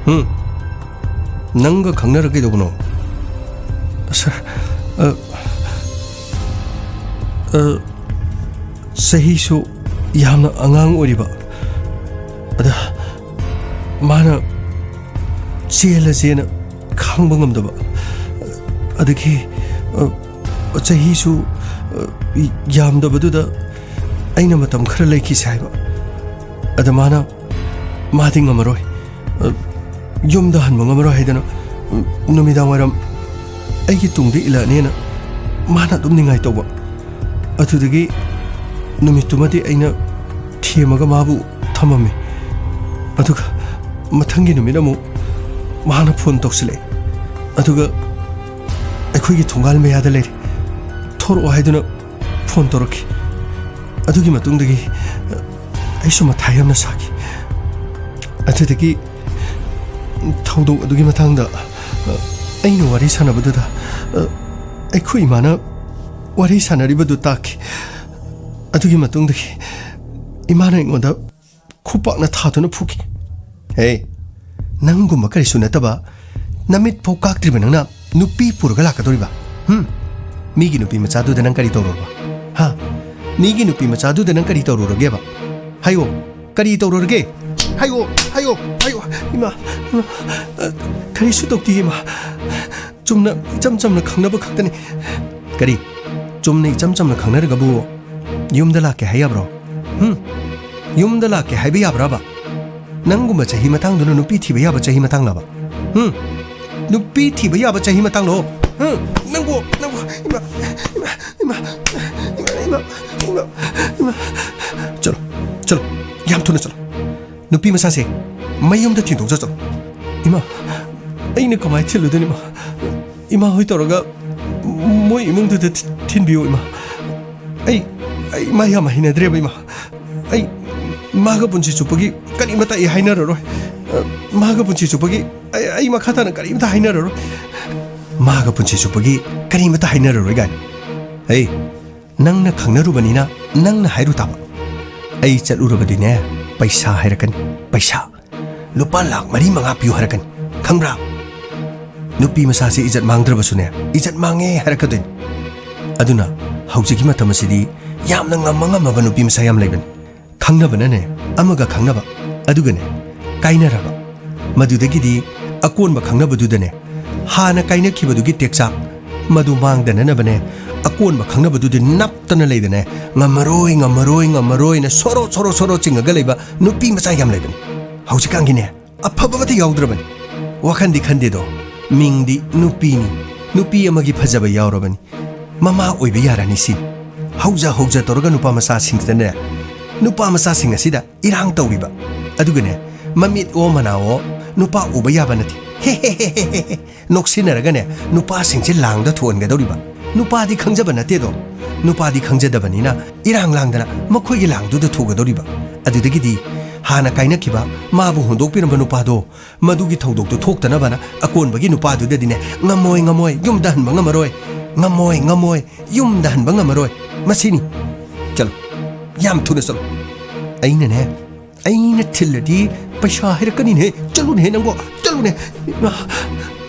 ꯍꯨꯝ? ꯅꯪꯒ ꯈꯪꯅꯔ ꯀꯩꯗꯧꯕꯅꯣ? ꯁꯥꯔ, ꯑ, ꯑ, ꯆꯍꯤꯁꯨ ꯌꯥꯝꯅ ꯑꯉꯥꯡ ꯑꯣꯏꯔꯤꯕ, ꯑꯗ ꯃꯥꯅ ꯆꯦꯜꯂꯁꯦꯅ ꯈꯥꯡꯕ ꯉꯝꯗꯕ, ꯑꯗꯒꯤ, ꯑ, ꯆꯍꯤꯁꯨ, ꯑ, ꯌꯥꯝꯗꯕꯗꯨꯗ ꯑꯩꯅ ꯃꯇꯝ ꯈꯔ ꯂꯩꯈꯤꯁꯦ ꯍꯥꯏꯕ꯫ ꯑꯗ ꯃꯥꯅ, ꯃꯥꯗꯤ ꯉꯝꯃꯔꯣꯏ, ꯑ, ꯌꯨꯝꯗ ꯍꯟꯕ ꯉꯝꯃꯔꯣꯏ ꯍꯥꯏꯗꯅ, ꯎꯝ, ꯅꯨꯃꯤꯗꯥꯡ ꯋꯥꯏꯔꯝ ꯑꯩꯒꯤ ꯇꯨꯡꯗ ꯏꯜꯂꯛꯑꯅꯦꯅ ꯃꯥꯅ ꯑꯗꯨꯝ ꯅꯤꯡꯉꯥꯏ ꯇꯧꯕ꯫ ꯑꯗꯨꯗꯒꯤ ꯅꯨꯃꯤꯠꯇꯨꯃꯗꯤ ꯑꯩꯅ ꯊꯦꯝꯃꯒ ꯃꯥꯕꯨ ꯊꯝꯃꯝꯃꯤ꯫ ꯑꯗꯨꯒ ꯃꯊꯪꯒꯤ ꯅꯨꯃꯤꯠ ꯑꯃꯨꯛ ꯃꯥꯅ ꯐꯣꯟ ꯇꯧꯁꯤꯜꯂꯛꯑꯦ꯫ ꯑꯗꯨꯒ ꯑꯩꯈꯣꯏꯒꯤ ꯊꯣꯡꯒꯥꯜ ꯃꯌꯥꯗ ꯂꯩꯔꯦ, ꯊꯣꯔꯛꯑꯣ ꯍꯥꯏꯗꯨꯅ ꯐꯣꯟ ꯇꯧꯔꯛꯈꯤ꯫ ꯑꯗꯨꯒꯤ ꯃꯇꯨꯡꯗꯒꯤ ꯑꯩꯁꯨ ꯃꯊꯥ ꯌꯥꯝꯅ ꯁꯥꯈꯤ꯫ ꯑꯗꯨꯗꯒꯤ ꯊꯧꯗꯣꯛ ꯑꯗꯨꯒꯤ ꯃꯇꯥꯡꯗ ꯑꯩꯅ ꯋꯥꯔꯤ ꯁꯥꯟꯅꯕꯗꯨꯗ ꯑꯩꯈꯣꯏ ꯏꯃꯥꯅ ꯋꯥꯔꯤ ꯁꯥꯟꯅꯔꯤꯕꯗꯨ ꯇꯥꯈꯤ꯫ ꯑꯗꯨꯒꯤ ꯃꯇꯨꯡꯗꯒꯤ ꯏꯃꯥꯅ ꯑꯩꯉꯣꯟꯗ ꯈꯨꯄꯥꯛꯅ ꯊꯥꯗꯨꯅ ꯐꯨꯈꯤ꯫ "ꯍꯦ, ꯅꯪꯒꯨꯝꯕ ꯀꯔꯤꯁꯨ ꯅꯠꯇꯕ, ꯅꯃꯤꯠ ꯐꯥꯎ ꯀꯥꯛꯇ꯭ꯔꯤꯕ ꯅꯪꯅ ꯅꯨꯄꯤ ꯄꯨꯔꯒ ꯂꯥꯛꯀꯗꯧꯔꯤꯕ? ꯍꯨꯝ? ꯃꯤꯒꯤ ꯅꯨꯄꯤ ꯃꯆꯥꯗꯨꯗ ꯅꯪ ꯀꯔꯤ ꯇꯧꯔꯨꯔꯕ? ꯍꯥ? ꯃꯤꯒꯤ ꯅꯨꯄꯤ ꯃꯆꯥꯗꯨꯗ ꯅꯪ ꯀꯔꯤ ꯇꯧꯔꯨꯔꯒꯦꯕ? ꯍꯥꯏꯌꯣ, ꯀꯔꯤ ꯇꯧꯔꯨꯔꯒꯦ? ꯍꯥꯏꯌꯣ, ꯍꯥꯏꯌꯣ, ꯍꯥꯏꯌꯣ꯫ ꯏꯃꯥ, ꯏꯃꯥ, ꯑ, ꯀꯔꯤꯁꯨ ꯇꯧꯗꯦ, ꯏꯃꯥ꯫ ꯆꯨꯝꯅ, ꯏꯆꯝ ꯆꯝꯅ ꯈꯪꯅꯕ ꯈꯛꯇꯅꯤ꯫" "ꯀꯔꯤ? ꯆꯨꯝꯅ ꯏꯆꯝ ꯆꯝꯅ ꯈꯪꯅꯔꯒꯕꯨ ꯌꯨꯝꯗ ꯂꯥꯛꯀꯦ ꯍꯥꯏ ꯌꯥꯕ꯭ꯔꯣ? ꯍꯨꯝ? ꯌꯨꯝꯗ ꯂꯥꯛꯀꯦ ꯍꯥꯏꯕ ꯌꯥꯕ꯭ꯔꯕ? ꯅꯪꯒꯨꯝꯕ ꯆꯍꯤ ꯃꯇꯥꯡꯗꯨꯅ ꯅꯨꯄꯤ ꯊꯤꯕ ꯌꯥꯕ ꯆꯍꯤ ꯃꯇꯥꯡꯂꯕ? ꯍꯨꯝ? ꯅꯨꯄꯤ ꯊꯤꯕ ꯌꯥꯕ ꯆꯍꯤ ꯃꯇꯥꯡꯂꯣ? ꯍꯨꯝ? ꯅꯪꯕꯨ, ꯅꯪꯕꯨ, ꯏꯃꯥ, ꯏꯃꯥ, ꯏꯃꯥ, ꯏꯃꯥ, ꯏꯃꯥ, ꯏꯃꯥ, ꯏꯃꯥ, ꯏꯃꯥ꯫ ꯆꯠꯂꯣ, ꯆꯠꯂꯣ, ꯌꯥꯝ ꯊꯨꯅ ꯆꯠꯂꯣ꯫ ꯅꯨꯄꯤ ꯃꯆꯥꯁꯦ ꯃꯌꯨꯝꯗ ꯊꯤꯟꯗꯣꯛꯆ ꯆꯠꯂꯣ꯫" "ꯏꯃꯥ, ꯑꯩꯅ ꯀꯃꯥꯏꯅ ꯊꯤꯜꯂꯨꯗꯣꯏꯅꯣ, ꯏꯃꯥ? ꯏꯃꯥ ꯍꯣꯏ ꯇꯧꯔꯒ ꯃꯣꯏ ꯏꯃꯨꯡꯗꯨꯗ ꯊꯤ-, ꯊꯤꯟꯕꯤꯌꯨ, ꯏꯃꯥ꯫ ꯑꯩ, ꯑꯩ ꯃꯥ ꯌꯥꯝ ꯍꯩꯅꯗ꯭ꯔꯦꯕ, ꯏꯃꯥ꯫ ꯑꯩ ꯃꯥꯒ ꯄꯨꯟꯁꯤ ꯆꯨꯞꯄꯒꯤ ꯀꯔꯤꯃꯇ ꯑꯩ ꯍꯥꯏꯅꯔꯔꯣꯏ꯫ ꯑ, ꯃꯥꯒ ꯄꯨꯟꯁꯤ ꯆꯨꯞꯄꯒꯤ ꯑꯩ, ꯑꯩ ꯃꯈꯥ ꯇꯥꯅ ꯀꯔꯤꯃꯇ ꯍꯥꯏꯅꯔꯔꯣꯏ꯫ ꯃꯥꯒ ꯄꯨꯟꯁꯤ ꯆꯨꯞꯄꯒꯤ ꯀꯔꯤꯃꯇ ꯍꯥꯏꯅꯔꯔꯣꯏ ꯀꯥꯏꯅ꯫ ꯑꯩ, ꯅꯪꯅ ꯈꯪꯅꯔꯨꯕꯅꯤꯅ ꯅꯪꯅ ꯍꯥꯏꯔꯨ ꯇꯥꯕ꯫ ꯑꯩ ꯆꯠꯂꯨꯔꯕꯗꯤꯅꯦ, ꯄꯩꯁꯥ ꯍꯥꯏꯔꯛꯀꯅꯤ, ꯄꯩꯁꯥ꯫ ꯂꯨꯄꯥ ꯂꯥꯈ ꯃꯔꯤ ꯃꯉꯥ ꯄꯤꯌꯨ ꯍꯥꯏꯔꯛꯀꯅꯤ꯫ ꯈꯪꯕ꯭ꯔꯥ? ꯅꯨꯄꯤ ꯃꯆꯥꯁꯦ ꯏꯖꯠ ꯃꯥꯡꯗ꯭ꯔꯕꯁꯨꯅꯦ, ꯏꯖꯠ ꯃꯥꯡꯉꯦ ꯍꯥꯏꯔꯛꯀꯗꯣꯏꯅꯤ꯫ ꯑꯗꯨꯅ ꯍꯧꯖꯤꯛꯀꯤ ꯃꯇꯝ ꯑꯁꯤꯗꯤ ꯌꯥꯝꯅ ꯉꯝꯃ ꯉꯝꯃꯕ ꯅꯨꯄꯤ ꯃꯆꯥ ꯌꯥꯝ ꯂꯩꯕꯅꯤ꯫ ꯈꯪꯅꯕꯅꯅꯦ, ꯑꯃꯒ ꯈꯪꯅꯕ, ꯑꯗꯨꯒꯅꯦ, ꯀꯥꯏꯅꯔꯕ꯫ ꯃꯗꯨꯗꯒꯤꯗꯤ ꯑꯀꯣꯟꯕ ꯈꯪꯅꯕꯗꯨꯗꯅꯦ, ꯍꯥꯟꯅ ꯀꯥꯏꯅꯈꯤꯕꯗꯨꯒꯤ ꯇꯦꯛꯆꯥꯛ, ꯃꯗꯨ ꯃꯥꯡꯗꯅꯅꯕꯅꯦ, ꯑꯀꯣꯟꯕ ꯈꯪꯅꯕꯗꯨꯗꯤ ꯅꯞꯇꯅ ꯂꯩꯗꯅꯦ, ꯉꯝꯃꯔꯣꯏ, ꯉꯝꯃꯔꯣꯏ, ꯉꯝꯃꯔꯣꯏꯅ ꯁꯣꯔꯣ, ꯁꯣꯔꯣ, ꯁꯣꯔꯣ ꯆꯤꯡꯉꯒ ꯂꯩꯕ ꯅꯨꯄꯤ ꯃꯆꯥ ꯌꯥꯝ ꯂꯩꯕꯅꯤ꯫ ꯍꯧꯖꯤꯛꯀꯥꯟꯒꯤꯅꯦ, ꯑꯐꯕ ꯑꯃꯠꯇ ꯌꯥꯎꯗ꯭ꯔꯕꯅꯤ꯫ ꯋꯥꯈꯟꯗꯤ ꯈꯟꯗꯦꯗꯣ, ꯃꯤꯡꯗꯤ ꯅꯨꯄꯤꯅꯤ, ꯅꯨꯄꯤ ꯑꯃꯒꯤ ꯐꯖꯕ ꯌꯥꯎꯔꯕꯅꯤ, ꯃꯃꯥ ꯑꯣꯏꯕ ꯌꯥꯔꯅꯤ ꯁꯤꯅꯤ꯫ ꯍꯧꯖ ꯍꯧꯖ ꯇꯧꯔꯒ ꯅꯨꯄꯥ ꯃꯆꯥꯁꯤꯡꯁꯤꯗꯅꯦ, ꯅꯨꯄꯥ ꯃꯆꯥꯁꯤꯡ ꯑꯁꯤꯗ ꯏꯔꯥꯡ ꯇꯧꯔꯤꯕ꯫ ꯑꯗꯨꯒꯅꯦ, ꯃꯃꯤꯠ ꯑꯣ ꯃꯅꯥ ꯑꯣ, ꯅꯨꯄꯥ ꯎꯕ ꯌꯥꯕ ꯅꯠꯇꯦ꯫ ꯍꯦ ꯍꯦ ꯍꯦ ꯍꯦ ꯍꯦ ꯍꯦ꯫ ꯅꯣꯛꯁꯤꯟꯅꯔꯒꯅꯦ, ꯅꯨꯄꯥꯁꯤꯡꯁꯦ ꯂꯥꯡꯗ ꯊꯣꯛꯍꯟꯒꯗꯧꯔꯤꯕ꯫ ꯅꯨꯄꯥꯗꯤ ꯈꯪꯖꯕ ꯅꯠꯇꯦꯗꯣ꯫ ꯅꯨꯄꯥꯗꯤ ꯈꯪꯖꯗꯕꯅꯤꯅ ꯏꯔꯥꯡ ꯂꯥꯡꯗꯅ ꯃꯈꯣꯏꯒꯤ ꯂꯥꯡꯗꯨꯗ ꯊꯣꯛꯀꯗꯧꯔꯤꯕ꯫ ꯑꯗꯨꯗꯒꯤꯗꯤ ꯍꯥꯟꯅ ꯀꯥꯏꯅꯈꯤꯕ, ꯃꯥꯕꯨ ꯍꯨꯟꯗꯣꯛꯄꯤꯔꯝꯕ ꯅꯨꯄꯥꯗꯣ, ꯃꯗꯨꯒꯤ ꯊꯧꯗꯣꯛꯇꯨ ꯊꯣꯛꯇꯅꯕꯅ ꯑꯀꯣꯟꯕꯒꯤ ꯅꯨꯄꯥꯗꯨꯗꯗꯤꯅꯦ, "ꯉꯝꯃꯣꯏ, ꯉꯝꯃꯣꯏ, ꯌꯨꯝꯗ ꯍꯟꯕ ꯉꯝꯃꯔꯣꯏ, ꯉꯝꯃꯣꯏ, ꯉꯝꯃꯣꯏ, ꯌꯨꯝꯗ ꯍꯟꯕ ꯉꯝꯃꯔꯣꯏ, ꯃꯁꯤꯅꯤ꯫ ꯆꯠꯂꯣ, ꯌꯥꯝ ꯊꯨꯅ ꯆꯠꯂꯣ꯫ ꯑꯩꯅꯅꯦ, ꯑꯩꯅ ꯊꯤꯜꯂꯗꯤ ꯄꯩꯁꯥ ꯍꯥꯏꯔꯛꯀꯅꯤꯅꯦ꯫ ꯆꯠꯂꯨꯅꯦ ꯅꯪꯕꯣ, ꯆꯠꯂꯨꯅꯦ꯫ ꯏꯃꯥ,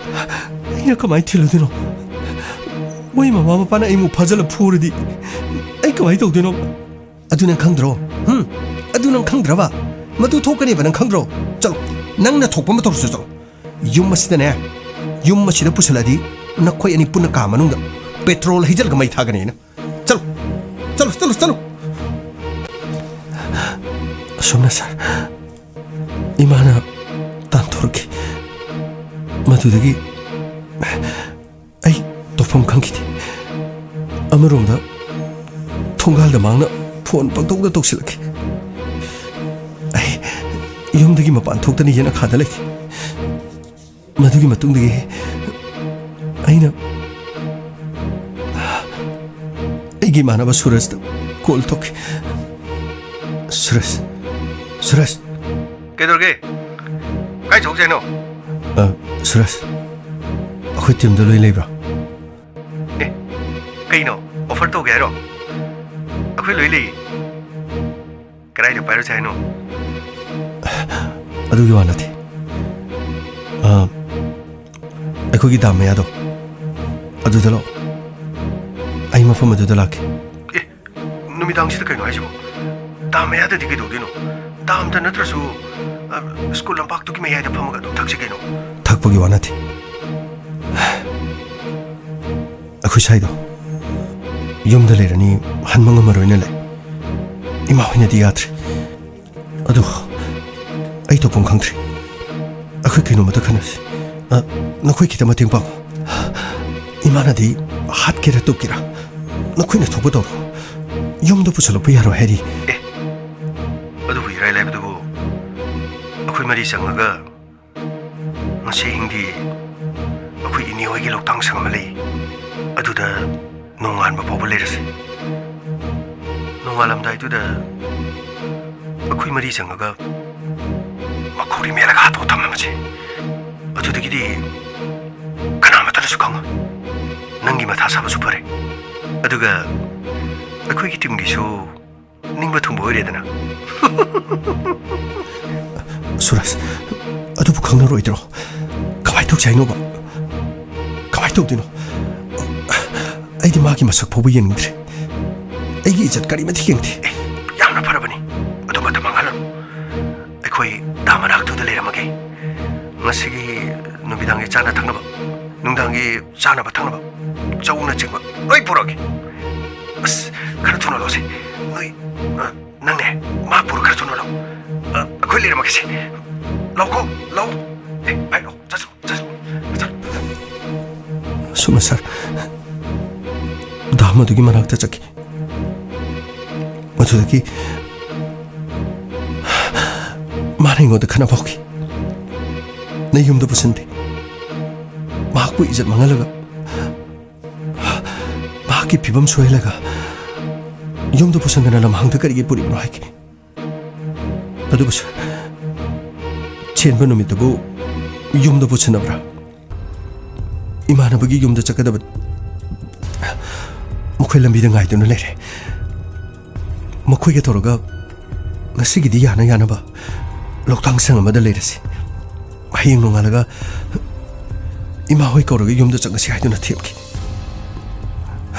ꯑꯩꯅ ꯀꯃꯥꯏꯅ ꯊꯤꯜꯂꯨꯗꯣꯏꯅꯣ? ꯃꯣꯏ ꯃꯃꯥ ꯃꯄꯥꯅ ꯑꯩꯃꯨꯛ ꯐꯥꯖꯤꯜꯂ ꯐꯨꯔꯗꯤ ꯑꯩ ꯀꯃꯥꯏꯅ ꯇꯧꯗꯣꯏꯅꯣ?" ꯑꯗꯨ ꯅꯪ ꯈꯪꯗ꯭ꯔꯣ? ꯍꯨꯝ? ꯑꯗꯨ ꯅꯪ ꯈꯪꯗ꯭ꯔꯕ? ꯃꯗꯨ ꯊꯣꯛꯀꯅꯦꯕ, ꯅꯪ ꯈꯪꯗ꯭ꯔꯣ? ꯆꯠꯂꯣ, ꯅꯪꯅ ꯊꯣꯛꯄ ꯑꯃ ꯇꯧꯔꯁꯨ ꯆꯠꯂꯣ꯫ ꯌꯨꯝ ꯑꯁꯤꯗꯅꯦ, ꯌꯨꯝ ꯑꯁꯤꯗ ꯄꯨꯁꯜꯂꯗꯤ ꯅꯈꯣꯏ ꯑꯅꯤ ꯄꯨꯟꯅ ꯀꯥ ꯃꯅꯨꯡꯗ ꯄꯦꯇ꯭ꯔꯣꯜ ꯍꯩꯖꯤꯜꯂꯒ ꯃꯩ ꯊꯥꯒꯅꯤ ꯑꯩꯅ꯫ ꯆꯠꯂꯣ, ꯆꯠꯂꯣ, ꯆꯠꯂꯣ, ꯆꯠꯂꯣ꯫ ꯑꯁꯣꯝꯅ ꯁꯥꯔ, ꯏꯃꯥꯅ ꯇꯥꯟꯊꯣꯔꯛꯈꯤ꯫ ꯃꯗꯨꯗꯒꯤ ꯑꯩ ꯇꯧꯐꯝ ꯈꯪꯈꯤꯗꯦ꯫ ꯑꯃꯔꯣꯝꯗ ꯊꯣꯡꯒꯥꯜꯗ ꯃꯥꯡꯅ ꯐꯣꯟ ꯄꯪꯇꯧꯗ ꯇꯧꯁꯤꯜꯂꯛꯈꯤ꯫ ꯑꯩ ꯌꯨꯝꯗꯒꯤ ꯃꯄꯥꯟ ꯊꯣꯛꯇꯅ ꯌꯦꯅꯈꯥꯗ ꯂꯩꯈꯤ꯫ ꯃꯗꯨꯒꯤ ꯃꯇꯨꯡꯗꯒꯤ ꯑꯩꯅ ꯑꯩꯒꯤ ꯏꯃꯥꯟꯅꯕ ꯁꯨꯔꯖꯇ ꯀꯣꯜ ꯇꯧꯈꯤ꯫ "ꯁꯨꯔꯖ, ꯁꯨꯔꯖ, ꯀꯩꯗꯧꯔꯒꯦ? ꯀꯥꯏ ꯆꯧꯁꯦ ꯍꯥꯏꯅꯣ?" "ꯑ, ꯁꯨꯔꯖ, ꯑꯩꯈꯣꯏ ꯇꯤꯝꯗꯣ ꯂꯣꯏ ꯂꯩꯕ꯭ꯔꯣ?" "ꯑꯦ, ꯀꯩꯅꯣ? ꯑꯣꯐꯔ ꯇꯧꯒꯦ ꯍꯥꯏꯔꯣ? ꯑꯩꯈꯣꯏ ꯂꯣꯏ ꯂꯩꯌꯦ꯫ ꯀꯗꯥꯏꯗ ꯄꯥꯏꯔꯨꯁꯦ ꯍꯥꯏꯅꯣ?" "ꯑꯗꯨꯒꯤ ꯋꯥ ꯅꯠꯇꯦ꯫ ꯑ, ꯑꯩꯈꯣꯏꯒꯤ ꯗꯥꯝ ꯃꯌꯥꯗꯣ, ꯑꯗꯨꯗ ꯂꯥꯛꯑꯣ꯫ ꯑꯩ ꯃꯐꯝ ꯑꯗꯨꯗ ꯂꯥꯛꯀꯦ꯫" "ꯑꯦ, ꯅꯨꯃꯤꯗꯥꯡꯁꯤꯗ ꯀꯩꯅꯣ ꯍꯥꯏꯁꯤꯕꯣ? ꯗꯥꯝ ꯃꯌꯥꯗꯗꯤ ꯀꯩꯗꯧꯗꯣꯏꯅꯣ? ꯗꯥꯝꯗ ꯅꯠꯇ꯭ꯔꯁꯨ, ꯑ, ꯁ꯭ꯀꯨꯜ ꯂꯝꯄꯥꯛꯇꯨꯒꯤ ꯃꯌꯥꯏꯗ ꯐꯝꯃꯒ ꯑꯗꯨꯝ ꯊꯛꯁꯤ ꯀꯩꯅꯣ꯫" "ꯊꯛꯄꯒꯤ ꯋꯥ ꯅꯠꯇꯦ꯫ ꯑꯩꯈꯣꯏ ꯁ꯭ꯋꯥꯏꯗꯣ ꯌꯨꯝꯗ ꯂꯩꯔꯅꯤ, ꯍꯟꯕ ꯉꯝꯃꯔꯣꯏꯅ ꯂꯩ꯫ ꯏꯃꯥ ꯍꯣꯏꯅꯗꯤ ꯌꯥꯗ꯭ꯔꯦ꯫ ꯑꯗꯨ ꯑꯩ ꯇꯧꯐꯝ ꯈꯪꯗ꯭ꯔꯦ꯫ ꯑꯩꯈꯣꯏ ꯀꯩꯅꯣꯝꯃꯇ ꯈꯟꯅꯁꯤ꯫ ꯑ, ꯅꯈꯣꯏ ꯈꯤꯇ ꯃꯇꯦꯡ ꯄꯥꯡꯉꯨ꯫ ꯏꯃꯥꯅꯗꯤ ꯍꯥꯠꯀꯦꯔꯥ ꯇꯨꯞꯀꯦꯔꯥ ꯅꯈꯣꯏꯅ ꯊꯣꯛꯄ ꯇꯧꯔꯣ꯫ ꯌꯨꯝꯗ ꯄꯨꯁꯜꯂꯛꯄ ꯌꯥꯔꯣꯏ ꯍꯥꯏꯔꯤ꯫" "ꯑꯦ, ꯑꯗꯨꯕꯨ ꯏꯔꯥꯏ ꯂꯥꯏꯕꯗꯨꯕꯨ꯫ ꯑꯩꯈꯣꯏ ꯃꯔꯤ ꯆꯪꯉꯒ ꯉꯁꯤ ꯑꯍꯤꯡꯗꯤ ꯑꯩꯈꯣꯏ ꯏꯅꯦ ꯍꯣꯏꯒꯤ ꯂꯧꯇꯥꯡ ꯁꯪ ꯑꯃ ꯂꯩ, ꯑꯗꯨꯗ ꯅꯣꯡꯉꯥꯟꯕ ꯐꯥꯎꯕ ꯂꯩꯔꯁꯤ꯫ ꯅꯣꯡꯉꯥꯜꯂꯝꯗꯥꯏꯗꯨꯗ ꯑꯩꯈꯣꯏ ꯃꯔꯤ ꯆꯪꯉꯒ ꯃꯈꯧꯔꯤ ꯃꯦꯠꯂꯒ ꯍꯥꯠꯇꯣꯛꯑ ꯊꯝꯃꯝꯃꯁꯤ꯫ ꯑꯗꯨꯗꯒꯤꯗꯤ ꯀꯅꯥꯃꯠꯇꯅꯁꯨ ꯈꯪꯉꯣꯏ꯫ ꯅꯪꯒꯤ ꯃꯊꯥ ꯁꯥꯕꯁꯨ ꯐꯔꯦ, ꯑꯗꯨꯒ ꯑꯩꯈꯣꯏꯒꯤ ꯇꯤꯝꯒꯤꯁꯨ ꯅꯤꯡꯕ ꯊꯨꯡꯕ ꯑꯣꯏꯔꯦꯗꯅ꯫" "ꯁꯨꯔꯖ, ꯑꯗꯨꯕꯨ ꯈꯪꯅꯔꯣꯏꯗ꯭ꯔꯣ? ꯀꯃꯥꯏꯅ ꯇꯧꯁꯦ ꯍꯥꯏꯅꯣꯕ? ꯀꯃꯥꯏꯅ ꯇꯧꯗꯣꯏꯅꯣ? ꯑꯩꯗꯤ ꯃꯥꯒꯤ ꯃꯁꯛ ꯐꯥꯎꯕ ꯌꯦꯡꯅꯤꯡꯗ꯭ꯔꯦ꯫ ꯑꯩꯒꯤ ꯏꯖꯠ ꯀꯔꯤꯃꯠꯇ ꯌꯦꯡꯗꯦ꯫" "ꯑꯦ, ꯌꯥꯝꯅ ꯐꯔꯕꯅꯤ꯫ ꯑꯗꯨ ꯃꯇꯝ ꯃꯥꯡꯍꯜꯂꯅꯨ꯫ ꯑꯩꯈꯣꯏ ꯗꯥꯝ ꯃꯅꯥꯛꯇꯨꯗ ꯂꯩꯔꯝꯃꯒꯦ꯫ ꯉꯁꯤꯒꯤ ꯅꯨꯃꯤꯗꯥꯡꯒꯤ ꯆꯥꯅ ꯊꯛꯅꯕ, ꯅꯨꯡꯗꯥꯡꯒꯤ ꯆꯥꯅꯕ ꯊꯛꯅꯕ, ꯆꯧꯅꯆꯤꯡꯕ ꯂꯣꯏ ꯄꯨꯔꯛꯑꯒꯦ꯫ ꯑꯁ, ꯈꯔ ꯊꯨꯅ ꯂꯥꯛꯑꯣꯁꯦ꯫ ꯅꯣꯏ, ꯑ, ꯅꯪꯅꯦ, ꯃꯥ ꯄꯨꯔ ꯈꯔ ꯊꯨꯅ ꯂꯥꯛꯑꯣ꯫ ꯑ, ꯑꯩꯈꯣꯏ ꯂꯩꯔꯝꯃꯒꯦꯁꯦ꯫ ꯂꯥꯛꯑꯣꯀꯣ, ꯂꯥꯛꯑꯣ꯫ ꯑꯦ, ꯚꯥꯏ, ꯂꯥꯛꯑꯣ, ꯆꯠꯁꯤ, ꯆꯠꯁꯤ, ꯆꯠꯁꯤ꯫" ꯁꯨꯃꯟ ꯁꯥꯔ, ꯗꯥꯝ ꯑꯗꯨꯒꯤ ꯃꯅꯥꯛꯇ ꯆꯠꯈꯤ꯫ ꯃꯗꯨꯗꯒꯤ ꯃꯥꯅ ꯑꯩꯉꯣꯟꯗ ꯈꯠꯅꯕ ꯍꯧꯈꯤ꯫ "ꯅꯌꯨꯝꯗ ꯄꯨꯁꯤꯟꯗꯦ, ꯃꯍꯥꯛꯄꯨ ꯏꯖꯠ ꯃꯥꯡꯍꯜꯂꯒ, ꯃꯍꯥꯛꯀꯤ ꯐꯤꯕꯝ ꯁꯣꯏꯍꯜꯂꯒ ꯌꯨꯝꯗ ꯄꯨꯁꯟꯗꯅ ꯂꯝꯍꯥꯡꯗ ꯀꯔꯤꯒꯤ ꯄꯨꯔꯤꯕꯅꯣ ꯍꯥꯏꯒꯦ? ꯑꯗꯨꯕꯨ ꯁꯥꯔ, ꯆꯦꯟꯕ ꯅꯨꯃꯤꯠꯇꯕꯨ ꯌꯨꯝꯗ ꯄꯨꯁꯟꯅꯕ꯭ꯔꯥ? ꯏꯃꯥꯟꯅꯕꯒꯤ ꯌꯨꯝꯗ ꯆꯠꯀꯗꯕ ꯃꯈꯣꯏ ꯂꯝꯕꯤꯗ ꯉꯥꯏꯗꯨꯅ ꯂꯩꯔꯦ꯫ ꯃꯈꯣꯏꯒ ꯇꯧꯔꯒ ꯉꯁꯤꯒꯤꯗꯤ ꯌꯥꯅ ꯌꯥꯅꯕ ꯂꯣꯛꯇꯥꯛ ꯁꯪ ꯑꯃꯗ ꯂꯩꯔꯁꯤ꯫ ꯍꯌꯦꯡ ꯅꯣꯡꯉꯥꯜꯂꯒ ꯏꯃꯥ ꯍꯣꯏ ꯀꯧꯔꯒ ꯌꯨꯝꯗ ꯆꯪꯉꯁꯤ ꯍꯥꯏꯗꯨꯅ ꯊꯦꯝꯈꯤ꯫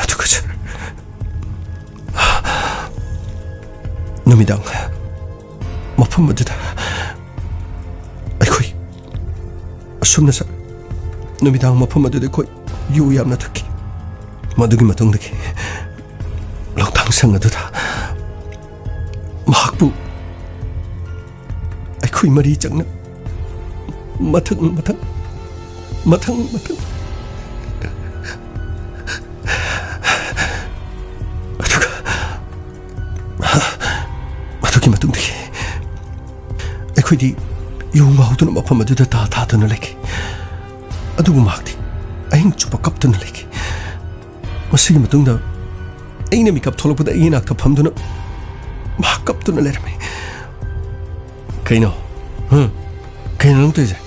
ꯑꯗꯨꯒ ꯁꯥꯔ, ꯅꯨꯃꯤꯗꯥꯡ ꯃꯐꯝ ꯑꯗꯨꯗ ꯑꯩꯈꯣꯏ ꯑꯁꯨꯝꯅ ꯁꯥꯔ, ꯅꯨꯃꯤꯗꯥꯡ ꯃꯐꯝ ꯑꯗꯨꯗ ꯑꯩꯈꯣꯏ ꯌꯨ ꯌꯥꯝꯅ ꯊꯛꯈꯤ꯫ ꯃꯗꯨꯒꯤ ꯃꯇꯨꯡꯗꯒꯤ ꯂꯣꯛꯇꯥꯛ ꯁꯪ ꯑꯗꯨꯗ ꯃꯍꯥꯛꯄꯨ ꯑꯩꯈꯣꯏ ꯃꯔꯤ ꯆꯪꯅ ꯃꯊꯪ ꯃꯊꯪ, ꯃꯊꯪ ꯃꯊꯪ, ꯑꯗꯨꯒ ꯃꯗꯨꯒꯤ ꯃꯇꯨꯡꯗꯒꯤ ꯑꯩꯈꯣꯏꯗꯤ ꯌꯨ ꯉꯥꯎꯗꯨꯅ ꯃꯐꯝ ꯑꯗꯨꯗ ꯇꯥ ꯇꯥꯗꯨꯅ ꯂꯩꯈꯤ꯫ ꯑꯗꯨꯕꯨ ꯃꯍꯥꯛꯇꯤ ꯑꯍꯤꯡ ꯆꯨꯞꯄ ꯀꯞꯇꯨꯅ ꯂꯩꯈꯤ꯫ ꯃꯁꯤꯒꯤ ꯃꯇꯨꯡꯗ ꯑꯩꯅ ꯃꯤꯀꯞ ꯊꯣꯛꯂꯛꯄꯗ ꯑꯩꯒꯤ ꯏꯅꯥꯛꯇ ꯐꯝꯗꯨꯅ ꯃꯍꯥꯛ ꯀꯞꯇꯨꯅ ꯂꯩꯔꯝꯃꯤ꯫ "ꯀꯩꯅꯣ? ꯍꯨꯝ? ꯀꯩꯅꯣ ꯅꯪ ꯇꯧꯔꯤꯁꯦ?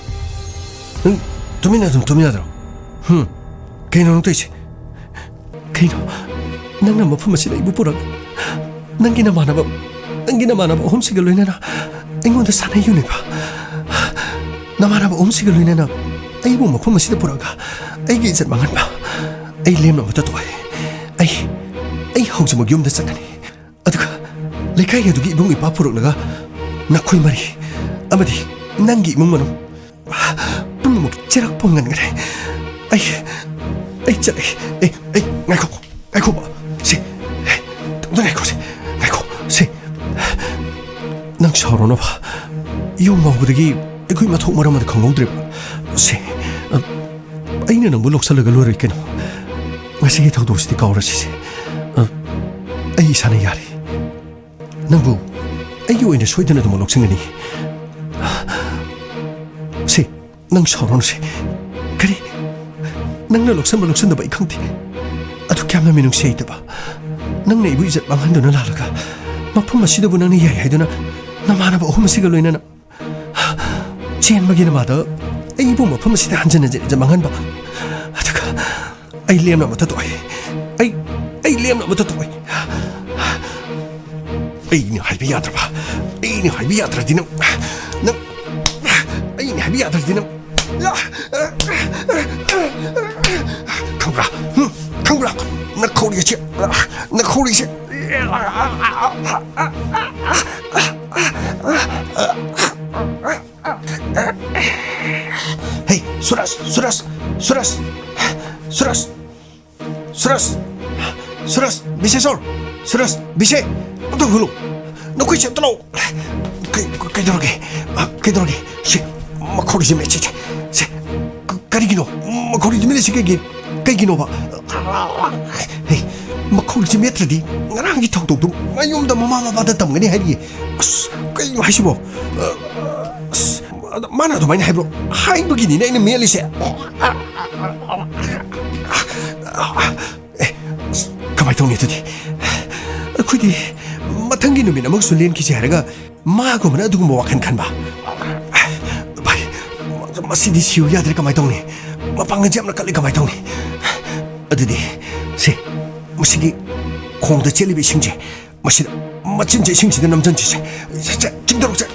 ꯅꯪ ꯇꯨꯃꯤꯟꯅ ꯑꯗꯨꯝ ꯇꯨꯝ ꯌꯥꯗ꯭ꯔꯣ? ꯍꯨꯝ? ꯀꯩꯅꯣ ꯅꯪ ꯇꯧꯔꯤꯁꯦ? ꯀꯩꯅꯣ? ꯅꯪꯅ ꯃꯐꯝ ꯑꯁꯤꯗ ꯑꯩꯕꯨ ꯄꯨꯔꯛ, ꯅꯪꯒꯤ ꯅꯃꯥꯟꯅꯕ, ꯅꯪꯒꯤ ꯅꯃꯥꯟꯅꯕ ꯑꯍꯨꯝꯁꯤꯒ ꯂꯣꯏꯅꯅ ꯑꯩꯉꯣꯟꯗ ꯁꯥꯟꯅꯩ ꯌꯨꯅꯤꯕ? ꯅꯃꯥꯟꯅꯕ ꯑꯍꯨꯝꯁꯤꯒ ꯂꯣꯏꯅꯅ ꯑꯩꯕꯨ ꯃꯐꯝ ꯑꯁꯤꯗ ꯄꯨꯔꯛꯑꯒ ꯑꯩꯒꯤ ꯏꯖꯠ ꯃꯥꯡꯍꯟꯕ? ꯑꯩ ꯂꯦꯝꯅ ꯑꯃꯠꯇ ꯇꯣꯛꯑꯦ꯫ ꯑꯩ, ꯑꯩ ꯍꯧꯖꯤꯛꯃꯛ ꯌꯨꯝꯗ ꯆꯠꯀꯅꯤ꯫ ꯑꯗꯨꯒ ꯂꯩꯀꯥꯏ ꯑꯗꯨꯒꯤ ꯏꯕꯨꯡ ꯏꯄ꯭ꯋꯥ ꯄꯨꯔꯛꯂꯒ ꯅꯈꯣꯏ ꯃꯔꯤ ꯑꯃꯗꯤ ꯅꯪꯒꯤ ꯏꯃꯨꯡ ꯃꯅꯨꯡ ꯄꯨꯝꯅꯃꯛ ꯆꯦꯔꯛ ꯄꯨꯡꯉꯟꯒꯅꯤ꯫ ꯑꯩ, ꯑꯩ ꯆꯠꯂꯦ꯫ ꯑꯦ, ꯑꯩ, ꯉꯥꯏꯈꯣ, ꯉꯥꯏꯈꯣ, ꯁꯤ, ꯑꯝꯇ ꯉꯥꯏꯈꯣ, ꯁꯤ, ꯉꯥꯏꯈꯣ, ꯁꯤ, ꯅꯪ ꯁꯥꯎꯔꯅꯨꯕ꯫ ꯌꯨꯝ ꯉꯥꯎꯕꯗꯒꯤ ꯑꯩꯈꯣꯏ ꯃꯊꯣꯡ ꯃꯔꯝ ꯑꯃꯗ ꯈꯪꯍꯧꯗ꯭ꯔꯦꯕ꯫ ꯁꯤ, ꯑ, ꯑꯩꯅ ꯅꯪꯕꯨ ꯂꯧꯁꯜꯂꯒ ꯂꯣꯏꯔꯦ ꯀꯩꯅꯣ꯫ ꯉꯁꯤꯒꯤ ꯊꯧꯗꯣꯛꯁꯤꯗꯤ ꯀꯥꯎꯔꯁꯤꯁꯦ꯫ ꯑ, ꯑꯩ ꯏꯁꯥꯅ ꯌꯥꯔꯦ꯫ ꯅꯪꯕꯨ ꯑꯩꯒꯤ ꯑꯣꯏꯅ ꯁꯣꯏꯗꯅ ꯑꯗꯨꯃꯛ ꯂꯧꯁꯤꯟꯒꯅꯤ꯫ ꯁꯤ, ꯅꯪ ꯁꯥꯎꯔꯅꯨꯁꯦ꯫ ꯀꯔꯤ? ꯅꯪꯅ ꯂꯧꯁꯟꯕ ꯂꯧꯁꯟꯗꯕ ꯑꯩ ꯈꯪꯗꯦ꯫ ꯑꯗꯨ ꯀꯌꯥꯝꯅ ꯃꯤꯅꯨꯡꯁꯤ ꯍꯩꯇꯕ꯫ ꯅꯪꯅ ꯑꯩꯕꯨ ꯏꯖꯠ ꯃꯥꯡꯍꯟꯗꯨꯅ ꯂꯥꯛꯂꯒ ꯃꯐꯝ ꯑꯁꯤꯗꯕꯨ ꯅꯪꯅ ꯌꯥꯏ ꯍꯥꯏꯗꯨꯅ ꯅꯃꯥꯟꯅꯕ ꯑꯍꯨꯝ ꯑꯁꯤꯒ ꯂꯣꯏꯅꯅ ꯆꯦꯟꯕꯒꯤ ꯅꯃꯥꯗ ꯑꯩꯕꯨ ꯃꯐꯝ ꯑꯁꯤꯗ ꯍꯟꯖꯟ ꯍꯟꯖꯟ ꯏꯖꯠ ꯃꯥꯡꯍꯟꯕ꯫ ꯑꯗꯨꯒ ꯑꯩ ꯂꯦꯝꯅ ꯑꯃꯠꯇ ꯇꯣꯛꯑꯣꯏ꯫ ꯑꯩ, ꯑꯩ ꯂꯦꯝꯅ ꯑꯃꯠꯇ ꯇꯣꯛꯑꯣꯏ꯫ ꯑꯩꯅ ꯍꯥꯏꯕ ꯌꯥꯗ꯭ꯔꯕ? ꯑꯩꯅ ꯍꯥꯏꯕ ꯌꯥꯗ꯭ꯔꯗꯤ ꯅꯪ, ꯅꯪ, ꯑꯩꯅ ꯍꯥꯏꯕ ꯌꯥꯗ꯭ꯔꯗꯤ ꯅꯪ꯫ ꯈꯪꯕ꯭ꯔꯥ? ꯍꯨꯝ? ꯈꯪꯕ꯭ꯔꯥ? ꯅꯈꯧꯔꯤꯁꯦ, ꯅꯈꯧꯔꯤꯁꯦ꯫ ꯍꯦ, ꯁꯨꯔꯖ, ꯁꯨꯔꯖ, ꯁꯨꯔꯖ, ꯁꯨꯔꯖ, ꯁꯨꯔꯖ, ꯁꯨꯔꯖ, ꯕꯤꯁꯦꯁꯣꯔ, ꯁꯨꯔꯖ, ꯕꯤꯁꯦ, ꯑꯝꯇ ꯍꯨꯜꯂꯨ꯫ ꯅꯈꯣꯏꯁꯦ ꯑꯝꯇ ꯂꯥꯛꯑꯣ꯫ ꯀꯩ-, ꯀꯩꯗꯧꯔꯒꯦ? ꯑ, ꯀꯩꯗꯧꯔꯒꯦ? ꯁꯤ ꯃꯈꯧꯔꯤꯁꯦ ꯃꯦꯠꯁꯦ, ꯁꯦ, ꯁꯦ꯫ ꯀ-, ꯀꯔꯤꯒꯤꯅꯣ? ꯃꯈꯧꯔꯤꯁꯦ ꯃꯦꯠꯂꯤꯁꯤ ꯀꯩꯒꯤ-, ꯀꯩꯒꯤꯅꯣꯕ? ꯍꯦ, ꯃꯈꯧꯔꯤꯁꯦ ꯃꯦꯠꯇ꯭ꯔꯗꯤ ꯉꯔꯥꯡꯒꯤ ꯊꯧꯗꯣꯛꯇꯣ ꯃꯌꯨꯝꯗ ꯃꯃꯥ ꯃꯄꯥꯗ ꯇꯝꯒꯅꯤ ꯍꯥꯏꯔꯤꯌꯦ꯫ ꯑꯁ, ꯀꯩꯅꯣ ꯍꯥꯏꯁꯤꯕꯣ? ꯑꯁ, ꯑꯗ ꯃꯥꯅ ꯑꯗꯨꯃꯥꯏꯅ ꯍꯥꯏꯕ꯭ꯔꯣ? ꯍꯥꯏꯕꯒꯤꯅꯤꯅꯦ ꯑꯩꯅ ꯃꯦꯠꯂꯤꯁꯦ꯫ ꯑꯦ, ꯑꯁ, ꯀꯃꯥꯏꯅ ꯇꯧꯅꯤ ꯑꯗꯨꯗꯤ? ꯑꯩꯈꯣꯏꯗꯤ ꯃꯊꯪꯒꯤ ꯅꯨꯃꯤꯠ ꯑꯃꯒꯁꯨ ꯂꯦꯟꯈꯤꯁꯦ ꯍꯥꯏꯔꯒ ꯃꯥꯒꯨꯝꯕꯅ ꯑꯗꯨꯒꯨꯝꯕ ꯋꯥꯈꯜ ꯈꯟꯕ? ꯚꯥꯏ, ꯃꯁꯤꯗꯤ ꯁꯤꯌꯨ ꯌꯥꯗ꯭ꯔꯦ, ꯀꯃꯥꯏꯅ ꯇꯧꯅꯤ? ꯃꯄꯥꯡꯒꯜꯁꯦ ꯌꯥꯝꯅ ꯀꯜꯂꯤ, ꯀꯃꯥꯏꯅ ꯇꯧꯅꯤ? ꯑꯗꯨꯗꯤ ꯁꯦ, ꯃꯁꯤꯒꯤ ꯈꯣꯡꯗ ꯆꯦꯜꯂꯤꯕ ꯏꯁꯤꯡꯁꯦ, ꯃꯁꯤꯗ, ꯃꯆꯤꯟꯁꯦ ꯏꯁꯤꯡꯁꯤꯗ ꯅꯝꯖꯟꯁꯤꯁꯦ꯫ ꯁꯦ, ꯁꯦ, ꯆꯤꯡꯊꯔꯛꯁꯦ꯫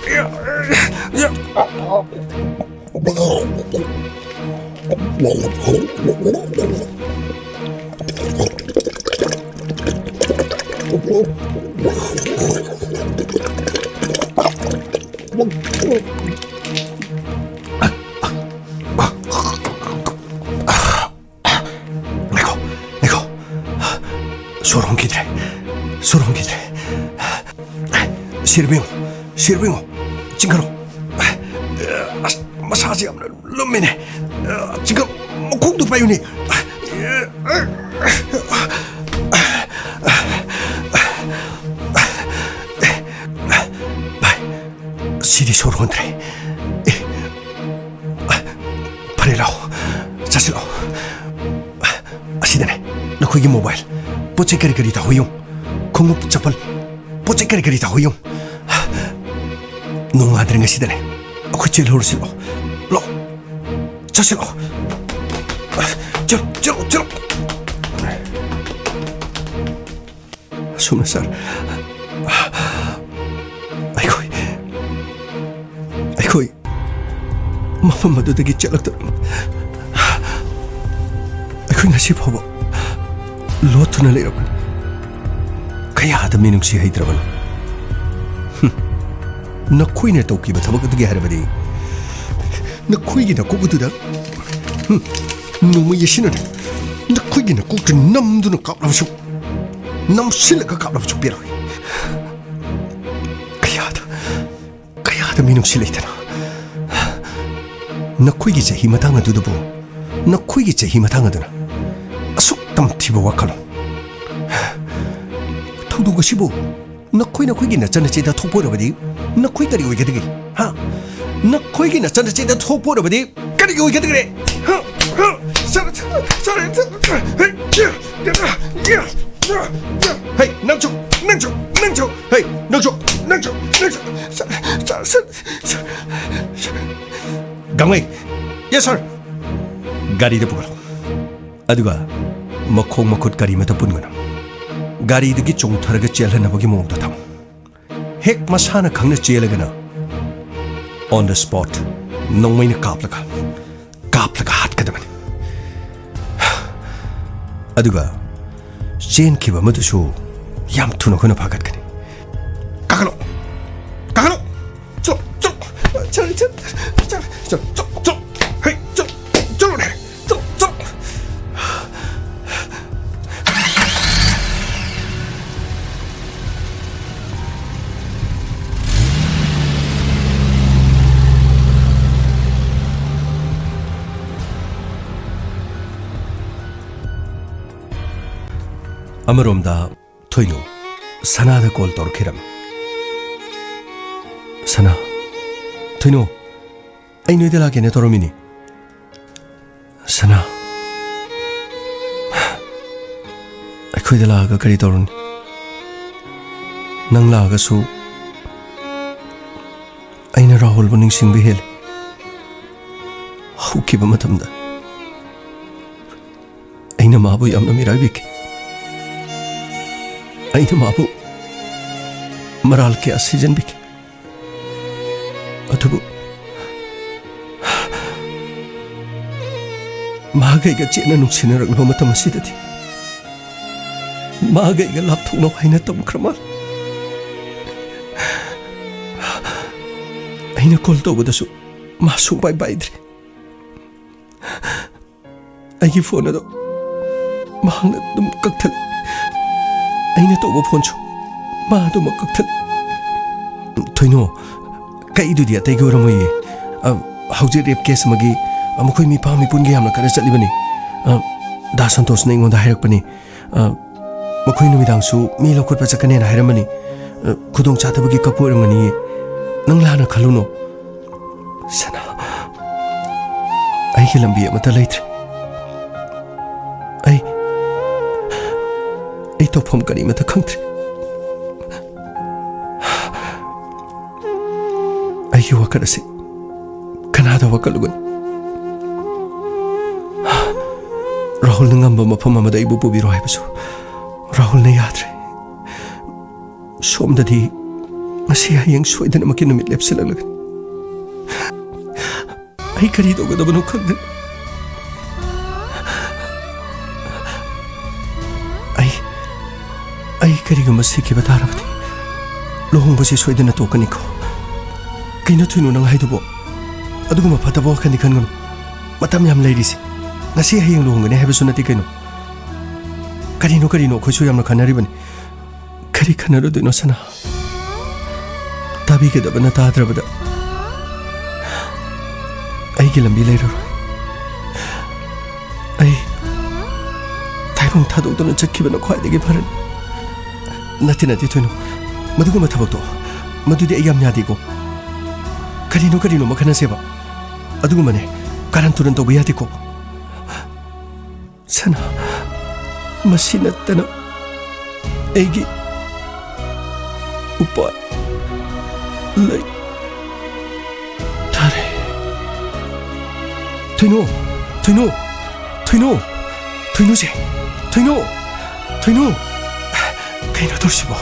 ꯉꯥꯏꯈꯣ, ꯉꯥꯏꯈꯣ꯫ ꯁꯣꯔ ꯍꯣꯟꯈꯤꯗ꯭ꯔꯦ, ꯁꯣꯔ ꯍꯣꯟꯈꯤꯗ꯭ꯔꯦ꯫ ꯁꯤꯔꯕ ꯌꯦꯡꯉꯣ, ꯁꯤꯔꯕ ꯌꯦꯡꯉꯣ꯫ ꯆꯤꯡꯈꯠꯂꯣ꯫ ꯑꯁ, ꯃꯁꯥꯁꯦ ꯌꯥꯝꯅ ꯂꯨꯝꯃꯤꯅꯦ꯫ ꯆꯤꯡꯈꯠ, ꯃꯈꯣꯡꯗꯣ ꯄꯥꯏꯌꯨꯅꯦ꯫ ꯚꯥꯏ, ꯁꯤꯗꯤ ꯁꯣꯔ ꯍꯣꯟꯗ꯭ꯔꯦ꯫ ꯑꯦ, ꯐꯔꯦ, ꯂꯥꯛꯑꯣ, ꯆꯠꯁꯤ ꯂꯥꯛꯑꯣ꯫ ꯁꯤꯗꯅꯦ, ꯅꯈꯣꯏꯒꯤ ꯃꯣꯕꯥꯏꯜ, ꯄꯣꯠ ꯆꯩ ꯀꯔꯤ ꯀꯔꯤ ꯇꯥꯍꯧ ꯌꯦꯡꯉꯨ, ꯈꯣꯡꯎꯞ, ꯆꯄꯜ, ꯄꯣꯠ ꯆꯩ ꯀꯔꯤ ꯀꯔꯤ ꯇꯥꯍꯧ ꯌꯦꯡꯉꯨ꯫ ꯅꯣꯡꯉꯥꯟꯗ꯭ꯔꯤꯉꯩꯁꯤꯗꯅꯦ ꯑꯩꯈꯣꯏ ꯆꯦꯜꯍꯧꯔꯁꯤ꯫ ꯂꯥꯛꯑꯣ, ꯂꯥꯛꯑꯣ, ꯆꯠꯁꯤ ꯂꯥꯛꯑꯣ꯫ ꯆꯠꯂꯣ, ꯆꯠꯂꯣ, ꯆꯠꯂꯣ꯫ ꯑꯁꯨꯝꯅ ꯁꯥꯔ, ꯑꯩꯈꯣꯏ, ꯑꯩꯈꯣꯏ ꯃꯐꯝ ꯑꯗꯨꯗꯒꯤ ꯆꯠꯂꯛꯇꯅ ꯑꯩꯈꯣꯏ ꯉꯁꯤ ꯐꯥꯎꯕ ꯂꯣꯠꯇꯨꯅ ꯂꯩꯔꯕꯅꯤ꯫ ꯀꯌꯥꯗ ꯃꯤꯅꯨꯡꯁꯤ ꯍꯩꯇ꯭ꯔꯕꯅꯣ꯫ ꯍꯨꯝ꯫ ꯅꯈꯣꯏꯅ ꯇꯧꯈꯤꯕ ꯊꯕꯛ ꯑꯗꯨꯒꯤ ꯍꯥꯏꯔꯕꯗꯤ, ꯅꯈꯣꯏꯒꯤ ꯅꯀꯣꯛ ꯑꯗꯨꯗ, ꯍꯨꯝ, ꯅꯣꯡꯃꯩ ꯑꯁꯤꯅꯅꯦ ꯅꯈꯣꯏꯒꯤ ꯅꯀꯣꯛꯇ ꯅꯝꯗꯨꯅ ꯀꯥꯞꯂꯕꯁꯨ, ꯅꯝꯁꯤꯜꯂꯒ ꯀꯥꯞꯂꯕꯁꯨ ꯄꯦꯜꯂꯣꯏ꯫ ꯀꯌꯥꯗ, ꯀꯌꯥꯗ ꯃꯤꯅꯨꯡꯁꯤ ꯂꯩꯇꯅ꯫ ꯅꯈꯣꯏꯒꯤ ꯆꯍꯤ ꯃꯇꯥꯡ ꯑꯗꯨꯗꯕꯨ, ꯅꯈꯣꯏꯒꯤ ꯆꯍꯤ ꯃꯇꯥꯡ ꯑꯗꯨꯅ ꯑꯁꯨꯛ ꯇꯝꯊꯤꯕ ꯋꯥꯈꯜꯂꯣꯟ꯫ ꯊꯧꯗꯣꯛ ꯑꯁꯤꯕꯨ ꯅꯈꯣꯏ, ꯅꯈꯣꯏꯒꯤ ꯅꯆꯟꯅꯆꯦꯗ ꯊꯣꯛꯄ ꯑꯣꯏꯔꯕꯗꯤ ꯅꯈꯣꯏ ꯀꯔꯤ ꯑꯣꯏꯒꯗꯒꯦ? ꯍꯥ? ꯅꯈꯣꯏꯒꯤ ꯅꯆꯟꯅꯆꯦꯗ ꯊꯣꯛꯄ ꯑꯣꯏꯔꯕꯗꯤ ꯀꯔꯤ ꯑꯣꯏꯒꯗꯒꯦ? ꯍꯥ? ꯍꯥ? ꯁꯥꯔ, ꯁꯥꯔ, ꯁꯥꯔ, ꯁꯥꯔ, ꯍꯩ, ꯌꯥ, ꯌꯥ, ꯌꯥ, ꯌꯥ, ꯌꯥ꯫ ꯍꯩ, ꯅꯪꯁꯨ, ꯅꯪꯁꯨ, ꯅꯪꯁꯨ, ꯍꯩ, ꯅꯪꯁꯨ, ꯅꯪꯁꯨ, ꯅꯪꯁꯨ꯫ ꯁꯥꯔ, ꯁꯥꯔ, ꯁꯥꯔ, ꯁꯥꯔ, ꯁꯥꯔ꯫ ꯒꯥꯡꯃꯩ꯫ Yes, sir꯫ ꯒꯥꯔꯤꯗ ꯄꯨꯈꯠꯂꯣ꯫ ꯑꯗꯨꯒ ꯃꯈꯣꯡ ꯃꯈꯨꯠ ꯀꯔꯤꯃꯠꯇ ꯄꯨꯟꯒꯅꯨ꯫ ꯒꯥꯔꯤꯗꯒꯤ ꯆꯣꯡꯊꯔꯒ ꯆꯦꯜꯍꯟꯅꯕꯒꯤ ꯃꯑꯣꯡꯗ ꯊꯝꯃꯨ꯫ ꯍꯦꯛ ꯃꯁꯥꯅ ꯈꯪꯅ ꯆꯦꯜꯂꯒꯅ, on the spot, ꯅꯣꯡꯃꯩꯅ ꯀꯥꯞꯂꯒ, ꯀꯥꯞꯂꯒ ꯍꯥꯠꯀꯗꯕꯅꯤ꯫ ꯑꯗꯨꯒ ꯆꯦꯟꯈꯤꯕ ꯑꯃꯗꯨꯁꯨ ꯌꯥꯝ ꯊꯨꯅ ꯑꯩꯈꯣꯏꯅ ꯐꯥꯒꯠꯀꯅꯤ꯫ ꯀꯥꯈꯠꯂꯣ! ꯀꯥꯈꯠꯂꯣ! ꯆꯠꯂꯣ! ꯆꯠꯂꯣ! ꯆꯠꯂꯣ! ꯆꯠꯂꯣ! ꯆꯠꯂꯣ! ꯆꯠꯂꯣ! ꯍꯩ! ꯆꯠꯂꯣ! ꯆꯠꯂꯣꯅꯦ! ꯆꯠꯂꯣ! ꯆꯠꯂꯣ! ꯑꯃꯔꯣꯝꯗ ꯊꯣꯏꯅꯨ ꯁꯅꯥꯗ ꯀꯣꯜ ꯇꯧꯔꯛꯈꯤꯔꯝꯃꯤ꯫ "ꯁꯅꯥ, ꯊꯣꯏꯅꯨ, ꯑꯩ ꯅꯣꯏꯗ ꯂꯥꯛꯀꯦꯅ ꯇꯧꯔꯝꯃꯤꯅꯤ꯫ ꯁꯅꯥ, ꯑꯩꯈꯣꯏꯗ ꯂꯥꯛꯑꯒ ꯀꯔꯤ ꯇꯧꯔꯨꯅꯤ? ꯅꯪ ꯂꯥꯛꯑꯒꯁꯨ ꯑꯩꯅ ꯔꯥꯍꯨꯜꯕꯨ ꯅꯤꯡꯁꯤꯡꯕ ꯍꯦꯜꯂꯤ꯫ ꯍꯧꯈꯤꯕ ꯃꯇꯝꯗ ꯑꯩꯅ ꯃꯥꯕꯨ ꯌꯥꯝꯅ ꯃꯤꯔꯥꯏꯕꯤꯈꯤ꯫ ꯑꯩꯅ ꯃꯥꯕꯨ ꯃꯔꯥꯜ ꯀꯌꯥ ꯁꯤꯖꯤꯟꯕꯤꯈꯤ꯫ ꯑꯗꯨꯕꯨ ꯃꯍꯥꯛ ꯑꯩꯒ ꯆꯦꯠꯅ ꯅꯨꯡꯁꯤꯅꯔꯛꯂꯕ ꯃꯇꯝ ꯑꯁꯤꯗꯗꯤ ꯃꯍꯥꯛ ꯑꯩꯒ ꯂꯥꯞꯊꯣꯛꯅꯧ ꯍꯥꯏꯅ ꯇꯝꯈ꯭ꯔ ꯃꯥꯜꯂꯦ꯫ ꯑꯩꯅ ꯀꯣꯜ ꯇꯧꯕꯗꯁꯨ ꯃꯥ ꯁꯨꯡꯄꯥꯏ ꯄꯥꯏꯗ꯭ꯔꯦ꯫ ꯑꯩꯒꯤ ꯐꯣꯟ ꯑꯗꯣ ꯃꯍꯥꯛꯅ ꯑꯗꯨꯝ ꯀꯛꯊꯠꯂꯤ꯫ ꯑꯩꯅ ꯇꯧꯕ ꯐꯣꯟꯁꯨ ꯃꯥ ꯑꯗꯨꯃꯛ ꯀꯛꯊꯠꯂꯤ꯫ ꯊꯣꯏꯅꯣ, ꯀꯛꯏꯗꯨꯗꯤ ꯑꯇꯩꯒꯤ ꯑꯣꯏꯔꯝꯃꯣꯏꯌꯦ꯫ ꯑ, ꯍꯧꯖꯤꯛ ꯔꯦꯞ ꯀꯦꯁ ꯑꯃꯒꯤ, ꯑ, ꯃꯈꯣꯏ ꯃꯤꯄꯥ ꯃꯤꯄꯨꯟꯒꯤ ꯌꯥꯝꯅ ꯀꯟꯅ ꯆꯠꯂꯤꯕꯅꯤ꯫ ꯑ, ꯗꯥ ꯁꯟꯇꯣꯁꯅ ꯑꯩꯉꯣꯟꯗ ꯍꯥꯏꯔꯛꯄꯅꯤ꯫ ꯑ, ꯃꯈꯣꯏ ꯅꯨꯃꯤꯗꯥꯡꯁꯨ ꯃꯤ ꯂꯧꯈꯠꯄ ꯆꯠꯀꯅꯦꯅ ꯍꯥꯏꯔꯝꯕꯅꯤ꯫ ꯑ, ꯈꯨꯗꯣꯡꯆꯥꯗꯕꯒꯤ ꯀꯛꯄ ꯑꯣꯏꯔꯝꯒꯅꯤꯌꯦ꯫ ꯅꯪ ꯂꯥꯟꯅ ꯈꯜꯂꯨꯅꯣ꯫ ꯁꯅꯥ, ꯑꯩꯒꯤ ꯂꯝꯕꯤ ꯑꯃꯠꯇ ꯂꯩꯇ꯭ꯔꯦ꯫ ꯑꯩ, ꯑꯩ ꯇꯧꯐꯝ ꯀꯔꯤꯃꯠꯇ ꯈꯪꯗ꯭ꯔꯦ꯫ ꯑꯩꯒꯤ ꯋꯥꯀꯠ ꯑꯁꯤ ꯀꯅꯥꯗ ꯋꯥꯀꯠꯂꯨꯒꯅꯤ? ꯔꯥꯍꯨꯜꯅ ꯉꯝꯕ ꯃꯐꯝ ꯑꯃꯗ ꯑꯩꯕꯨ ꯄꯨꯕꯤꯔꯣ ꯍꯥꯏꯕꯁꯨ ꯔꯥꯍꯨꯜꯅ ꯌꯥꯗ꯭ꯔꯦ꯫ ꯁꯣꯝꯗꯗꯤ ꯉꯁꯤ ꯍꯌꯦꯡ ꯁꯣꯏꯗꯅꯃꯛꯀꯤ ꯅꯨꯃꯤꯠ ꯂꯦꯞꯁꯤꯜꯂꯛꯂꯒꯅꯤ꯫ ꯑꯩ ꯀꯔꯤ ꯇꯧꯒꯗꯕꯅꯣ ꯈꯪꯗꯦ꯫ ꯑꯩ, ꯑꯩ ꯀꯔꯤꯒꯨꯝꯕ ꯁꯤꯈꯤꯕ ꯇꯥꯔꯕꯗꯤ ꯂꯨꯍꯣꯡꯕꯁꯤ ꯁꯣꯏꯗꯅ ꯇꯣꯛꯀꯅꯤꯀꯣ꯫ ꯀꯩꯅꯣ ꯊꯣꯏꯅꯣ ꯅꯪ ꯍꯥꯏꯗꯨꯕꯣ? ꯑꯗꯨꯒꯨꯝꯕ ꯐꯠꯇꯕ ꯋꯥꯈꯜꯗꯤ ꯈꯟꯒꯅꯨ꯫ ꯃꯇꯝ ꯌꯥꯝ ꯂꯩꯔꯤꯁꯤ꯫ ꯉꯁꯤ ꯍꯌꯦꯡ ꯂꯨꯍꯣꯡꯒꯅꯤ ꯍꯥꯏꯕꯁꯨ ꯅꯠꯇꯦ ꯀꯩꯅꯣ꯫ ꯀꯔꯤꯅꯣ ꯀꯔꯤꯅꯣ ꯑꯩꯈꯣꯏꯁꯨ ꯌꯥꯝꯅ ꯈꯟꯅꯔꯤꯕꯅꯤ꯫ ꯀꯔꯤ ꯈꯟꯅꯔꯨꯗꯣꯏꯅꯣ ꯁꯅꯥ? ꯇꯥꯕꯤꯒꯗꯕꯅ ꯇꯥꯗ꯭ꯔꯕꯗ ꯑꯩꯒꯤ ꯂꯝꯕꯤ ꯂꯩꯔꯔꯣꯏ꯫ ꯑꯩ ꯇꯥꯏꯕꯪ ꯊꯥꯗꯣꯛꯇꯨꯅ ꯆꯠꯈꯤꯕꯅ ꯈ꯭ꯋꯥꯏꯗꯒꯤ ꯐꯔꯅꯤ꯫ ꯅꯠꯇꯦ, ꯅꯠꯇꯦ, ꯊꯣꯏꯅꯨ꯫ ꯃꯗꯨꯒꯨꯝꯕ ꯊꯕꯛꯇꯣ, ꯃꯗꯨꯗꯤ ꯑꯩ ꯌꯥꯝ ꯌꯥꯗꯦꯀꯣ꯫ ꯀꯔꯤꯅꯣ, ꯀꯔꯤꯅꯣ ꯑꯃ ꯈꯟꯅꯁꯦꯕ꯫ ꯑꯗꯨꯒꯨꯝꯕꯅꯦ, ꯀꯥꯔꯟ ꯇꯨꯔꯟ ꯇꯧꯕ ꯌꯥꯗꯦꯀꯣ꯫ ꯁꯅꯥ, ꯃꯁꯤ ꯅꯠꯇꯅ ꯑꯩꯒꯤ ꯎꯄꯥꯏ ꯂꯩ ꯊꯥꯔꯦ꯫ ꯊꯣꯏꯅꯨ! ꯊꯣꯏꯅꯨ! ꯊꯣꯏꯅꯨ! ꯊꯣꯏꯅꯨꯁꯦ! ꯊꯣꯏꯅꯨ! ꯊꯣꯏꯅꯨ! ꯀꯩꯅꯣ ꯇꯧꯔꯤꯁꯤꯕꯣ?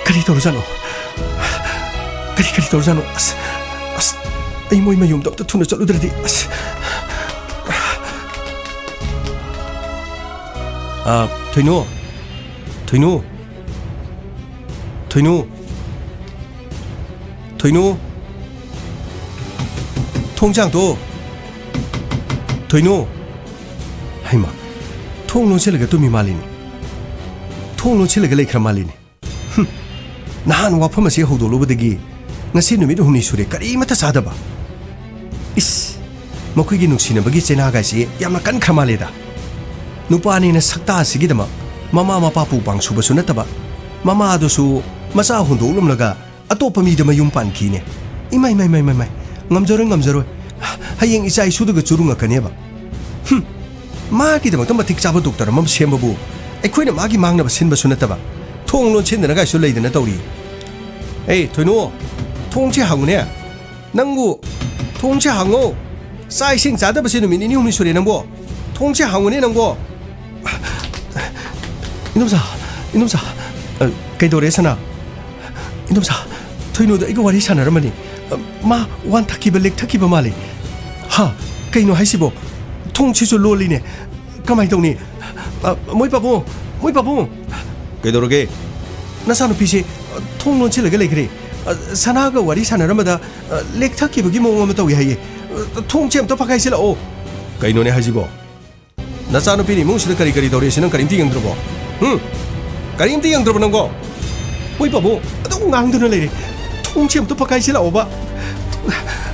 ꯀꯔꯤ ꯇꯧꯔꯖꯥꯠꯅꯣ? ꯀꯔꯤ, ꯀꯔꯤ ꯇꯧꯔꯖꯥꯠꯅꯣ? ꯑꯁ, ꯑꯁ, ꯑꯩ ꯃꯣꯏ ꯃꯌꯨꯝꯗꯣ ꯑꯝꯇ ꯊꯨꯅ ꯆꯠꯂꯨꯗ꯭ꯔꯗꯤ꯫ ꯑꯁ꯫ ꯑꯥ, ꯊꯣꯏꯅꯨ! ꯊꯣꯏꯅꯨ! ꯊꯣꯏꯅꯨ! ꯊꯣꯏꯅꯨ! ꯊꯣꯡꯁꯦ ꯍꯥꯡꯇꯣꯛꯑꯣ! ꯊꯣꯏꯅꯨ! ꯍꯩꯃꯥ! ꯊꯣꯡ ꯂꯣꯟꯁꯤꯜꯂꯒ ꯇꯨꯝꯃꯤ ꯃꯥꯜꯂꯤꯅꯦ꯫ ꯊꯣꯡ ꯂꯣꯟꯁꯤꯜꯂꯒ ꯂꯩꯈ꯭ꯔ ꯃꯥꯜꯂꯤꯅꯦ꯫ ꯍꯨꯝ! ꯅꯍꯥꯟ ꯋꯥꯐꯝ ꯑꯁꯤ ꯍꯧꯗꯣꯛꯂꯨꯕꯗꯒꯤ ꯉꯁꯤ ꯅꯨꯃꯤꯠ ꯍꯨꯝꯅꯤ ꯁꯨꯔꯦ ꯀꯔꯤꯃꯠꯇ ꯆꯥꯗꯕ꯫ ꯏꯁ! ꯃꯈꯣꯏꯒꯤ ꯅꯨꯡꯁꯤꯅꯕꯒꯤ ꯆꯩꯅꯥꯒꯥꯏꯁꯤ ꯌꯥꯝꯅ ꯀꯟꯈ꯭ꯔ ꯃꯥꯜꯂꯦꯗ꯫ ꯅꯨꯄꯥꯅꯦꯅ ꯁꯛꯇꯥ ꯑꯁꯤꯒꯤꯗꯃꯛ ꯃꯃꯥ ꯃꯄꯥꯕꯨ ꯄꯥꯡꯁꯨꯕꯁꯨ ꯅꯠꯇꯕ, ꯃꯃꯥꯗꯨꯁꯨ ꯃꯆꯥ ꯍꯨꯟꯗꯣꯛꯂꯝꯂꯒ ꯑꯇꯣꯞꯄ ꯃꯤꯗ ꯃꯌꯨꯝ ꯄꯥꯟꯈꯤꯅꯦ꯫ ꯏꯃꯥꯏ, ꯃꯥꯏ, ꯃꯥꯏ, ꯃꯥꯏ, ꯃꯥꯏ꯫ ꯉꯝꯖꯔꯣꯏ, ꯉꯝꯖꯔꯣꯏ꯫ ꯍꯌꯦꯡ ꯏꯆꯥ ꯏꯁꯨꯗꯨꯒ ꯆꯨꯔꯨꯡꯉꯛꯀꯅꯦꯕ꯫ ꯍꯨꯝ! ꯃꯥꯒꯤꯗꯃꯛꯇ ꯃꯇꯤꯛ ꯆꯥꯕ ꯗꯣꯛꯇꯔ ꯑꯃ ꯁꯦꯝꯕꯕꯨ ꯑꯩꯈꯣꯏꯅ ꯃꯥꯒꯤ ꯃꯥꯡꯅꯕ ꯁꯤꯟꯕꯁꯨ ꯅꯠꯇꯕ, ꯊꯣꯡ ꯂꯣꯟꯁꯤꯟꯗꯅꯒꯥꯏꯁꯨ ꯂꯩꯗꯅ ꯇꯧꯔꯤ꯫ ꯑꯦ, ꯊꯣꯏꯅꯨ! ꯊꯣꯡꯁꯦ ꯍꯥꯡꯉꯨꯅꯦ꯫ ꯅꯪꯕꯨ ꯊꯣꯡꯁꯦ ꯍꯥꯡꯉꯣ꯫ ꯆꯥꯛ ꯏꯁꯤꯡ ꯆꯥꯗꯕꯁꯦ ꯅꯨꯃꯤꯠ ꯅꯤꯅꯤ ꯍꯨꯝꯅꯤ ꯁꯨꯔꯦ ꯅꯪꯕꯣ꯫ ꯊꯣꯡꯁꯦ ꯍꯥꯡꯉꯨꯅꯦ ꯅꯪꯕꯣ꯫ ꯏꯅꯣꯝꯆꯥ, ꯏꯅꯣꯝꯆꯥ, ꯑ, ꯀꯩꯗꯧꯔꯦ ꯁꯅꯥ? ꯏꯅꯣꯝꯆꯥ, ꯊꯣꯏꯅꯨꯗ ꯑꯩꯒ ꯋꯥꯔꯤ ꯁꯥꯟꯅꯔꯝꯕꯅꯤ꯫ ꯑ, ꯃꯥ ꯋꯥꯟꯊꯈꯤꯕ, ꯂꯦꯛꯊꯈꯤꯕ ꯃꯥꯜꯂꯤ꯫ ꯍꯥ? ꯀꯩꯅꯣ ꯍꯥꯏꯁꯤꯕꯣ? ꯊꯣꯡꯁꯤꯁꯨ ꯂꯣꯜꯂꯤꯅꯦ꯫ ꯀꯃꯥꯏ ꯇꯧꯅꯤ? ꯑ, ꯃꯣꯏ ꯄꯥꯕꯨꯡ, ꯃꯣꯏ ꯄꯥꯕꯨꯡ꯫ ꯀꯩꯗꯧꯔꯒꯦ? ꯅꯆꯥꯅꯨꯄꯤꯁꯦ, ꯑ, ꯊꯣꯡ ꯂꯣꯟꯁꯤꯜꯂꯒ ꯂꯩꯈ꯭ꯔꯦ꯫ ꯑ, ꯁꯅꯥꯒ ꯋꯥꯔꯤ ꯁꯥꯟꯅꯔꯝꯕꯗ, ꯑ, ꯂꯦꯛꯊꯈꯤꯕꯒꯤ ꯃꯑꯣꯡ ꯑꯃ ꯇꯧꯏ ꯍꯥꯏꯌꯦ꯫ ꯑ, ꯊꯣꯡꯁꯦ ꯑꯝꯇ ꯐꯥꯛꯀꯥꯏꯁꯤꯜꯂꯛꯑꯣ꯫ ꯀꯩꯅꯣꯅꯦ ꯍꯥꯏꯁꯤꯕꯣ? ꯅꯆꯥꯅꯨꯄꯤꯅ ꯏꯃꯨꯡꯁꯤꯗ ꯀꯔꯤ ꯀꯔꯤ ꯇꯧꯔꯤ ꯁꯤ ꯅꯪ ꯀꯔꯤꯝꯇ ꯌꯦꯡꯗ꯭ꯔꯕꯣ? ꯍꯨꯝ? ꯀꯔꯤꯝꯇ ꯌꯦꯡꯗ꯭ꯔꯕꯣ ꯅꯪꯕꯣ? ꯃꯣꯏ ꯄꯥꯕꯨꯡ ꯑꯗꯨꯝ ꯉꯥꯡꯗꯨꯅ ꯂꯩꯔꯦ꯫ ꯊꯣꯡꯁꯦ ꯑꯝꯇ ꯐꯥꯛꯀꯥꯏꯁꯤꯜꯂꯛꯑꯣꯕ꯫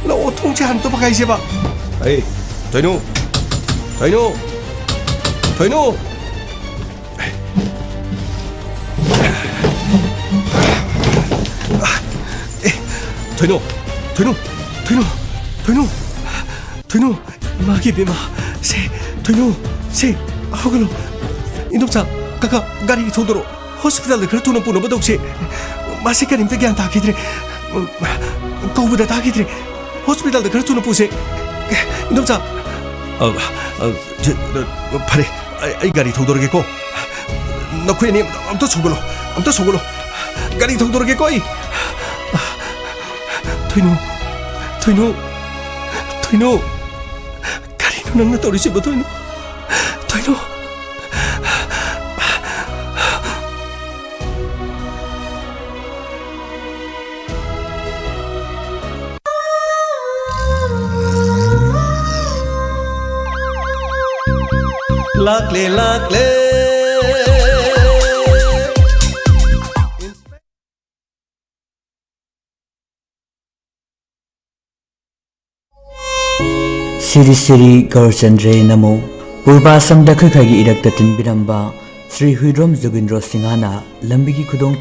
ꯂꯥꯛꯑꯣ, ꯊꯣꯡꯁꯦ ꯍꯥꯟꯅ ꯑꯝꯇ ꯐꯥꯛꯀꯥꯏꯁꯦꯕ꯫ ꯑꯩ, ꯊꯣꯏꯅꯨ! ꯊꯣꯏꯅꯨ! ꯊꯣꯏꯅꯨ! ꯑꯦ, ꯊꯣꯏꯅꯨ! ꯊꯣꯏꯅꯨ! ꯊꯣꯏꯅꯨ! ꯊꯣꯏꯅꯨ! ꯊꯣꯏꯅꯨ! ꯏꯃꯥꯒꯤ ꯏꯕꯦꯝꯃ! ꯁꯦ, ꯊꯣꯏꯅꯨ! ꯁꯦ, ꯍꯧꯒꯠꯂꯣ! ꯏꯟꯗꯣꯝꯆꯥ, ꯀꯀꯥ, ꯒꯥꯔꯤ ꯊꯧꯗꯣꯔꯛꯑꯣ! ꯍꯣꯁꯄꯤꯇꯥꯜꯗ ꯈꯔ ꯊꯨꯅ ꯄꯨꯅꯕ ꯇꯧꯁꯤ꯫ ꯃꯥꯁꯤ ꯀꯔꯤꯝꯇ ꯒ꯭ꯌꯥꯟ ꯇꯥꯈꯤꯗ꯭ꯔꯦ꯫ ꯀꯧꯕꯗ ꯇꯥꯈꯤꯗ꯭ꯔꯦ꯫ ꯍꯣꯁꯄꯤꯇꯥꯜꯗ ꯈꯔ ꯊꯨꯅ ꯄꯨꯁꯦ꯫ ꯏꯟꯗꯣꯝꯆꯥ꯫ ꯑ, ꯑ, ꯐꯔꯦ꯫ ꯑꯩ, ꯑꯩ ꯒꯥꯔꯤ ꯊꯧꯗꯣꯔꯒꯦꯀꯣ꯫ ꯅꯈꯣꯏ ꯑꯅꯤ ꯑꯝꯇ ꯁꯣꯝꯒꯠꯂꯣ꯫ ꯑꯝꯇ ꯁꯣꯝꯒꯠꯂꯣ꯫ ꯒꯥꯔꯤ ꯊꯧꯗꯣꯔꯒꯦꯀꯣ ꯑꯩ꯫ ꯊꯣꯏꯅꯨ꯫ ꯊꯣꯏꯅꯨ꯫ ꯊꯣꯏꯅꯨ꯫ ꯀꯔꯤꯅꯣ ꯅꯪꯅ ꯇꯧꯔꯤꯁꯤꯕꯣ, ꯊꯣꯏꯅꯨ? ꯊꯣꯏꯅꯨ꯫ ꯂꯥꯛꯂꯦ, ꯂꯥꯛꯂꯦ꯫ ꯁꯤꯔꯤ ꯁꯤꯔꯤ ꯒꯧꯔꯆꯟꯗ꯭ꯔꯦ ꯅꯃꯣ꯫ ꯄꯨꯔꯕꯥꯁꯝꯗ ꯈꯩꯈꯥꯏꯒꯤ ꯏꯔꯛꯇ ꯇꯤꯟꯕꯤꯔꯝꯕ ꯁ꯭ꯔꯤ ꯍꯨꯏꯗ꯭ꯔꯣꯝ ꯖꯣꯒꯤꯟꯗ꯭ꯔꯣ ꯁꯤꯡꯍꯅ ꯂꯝꯕꯤꯒꯤ ꯈꯨꯗꯣꯡ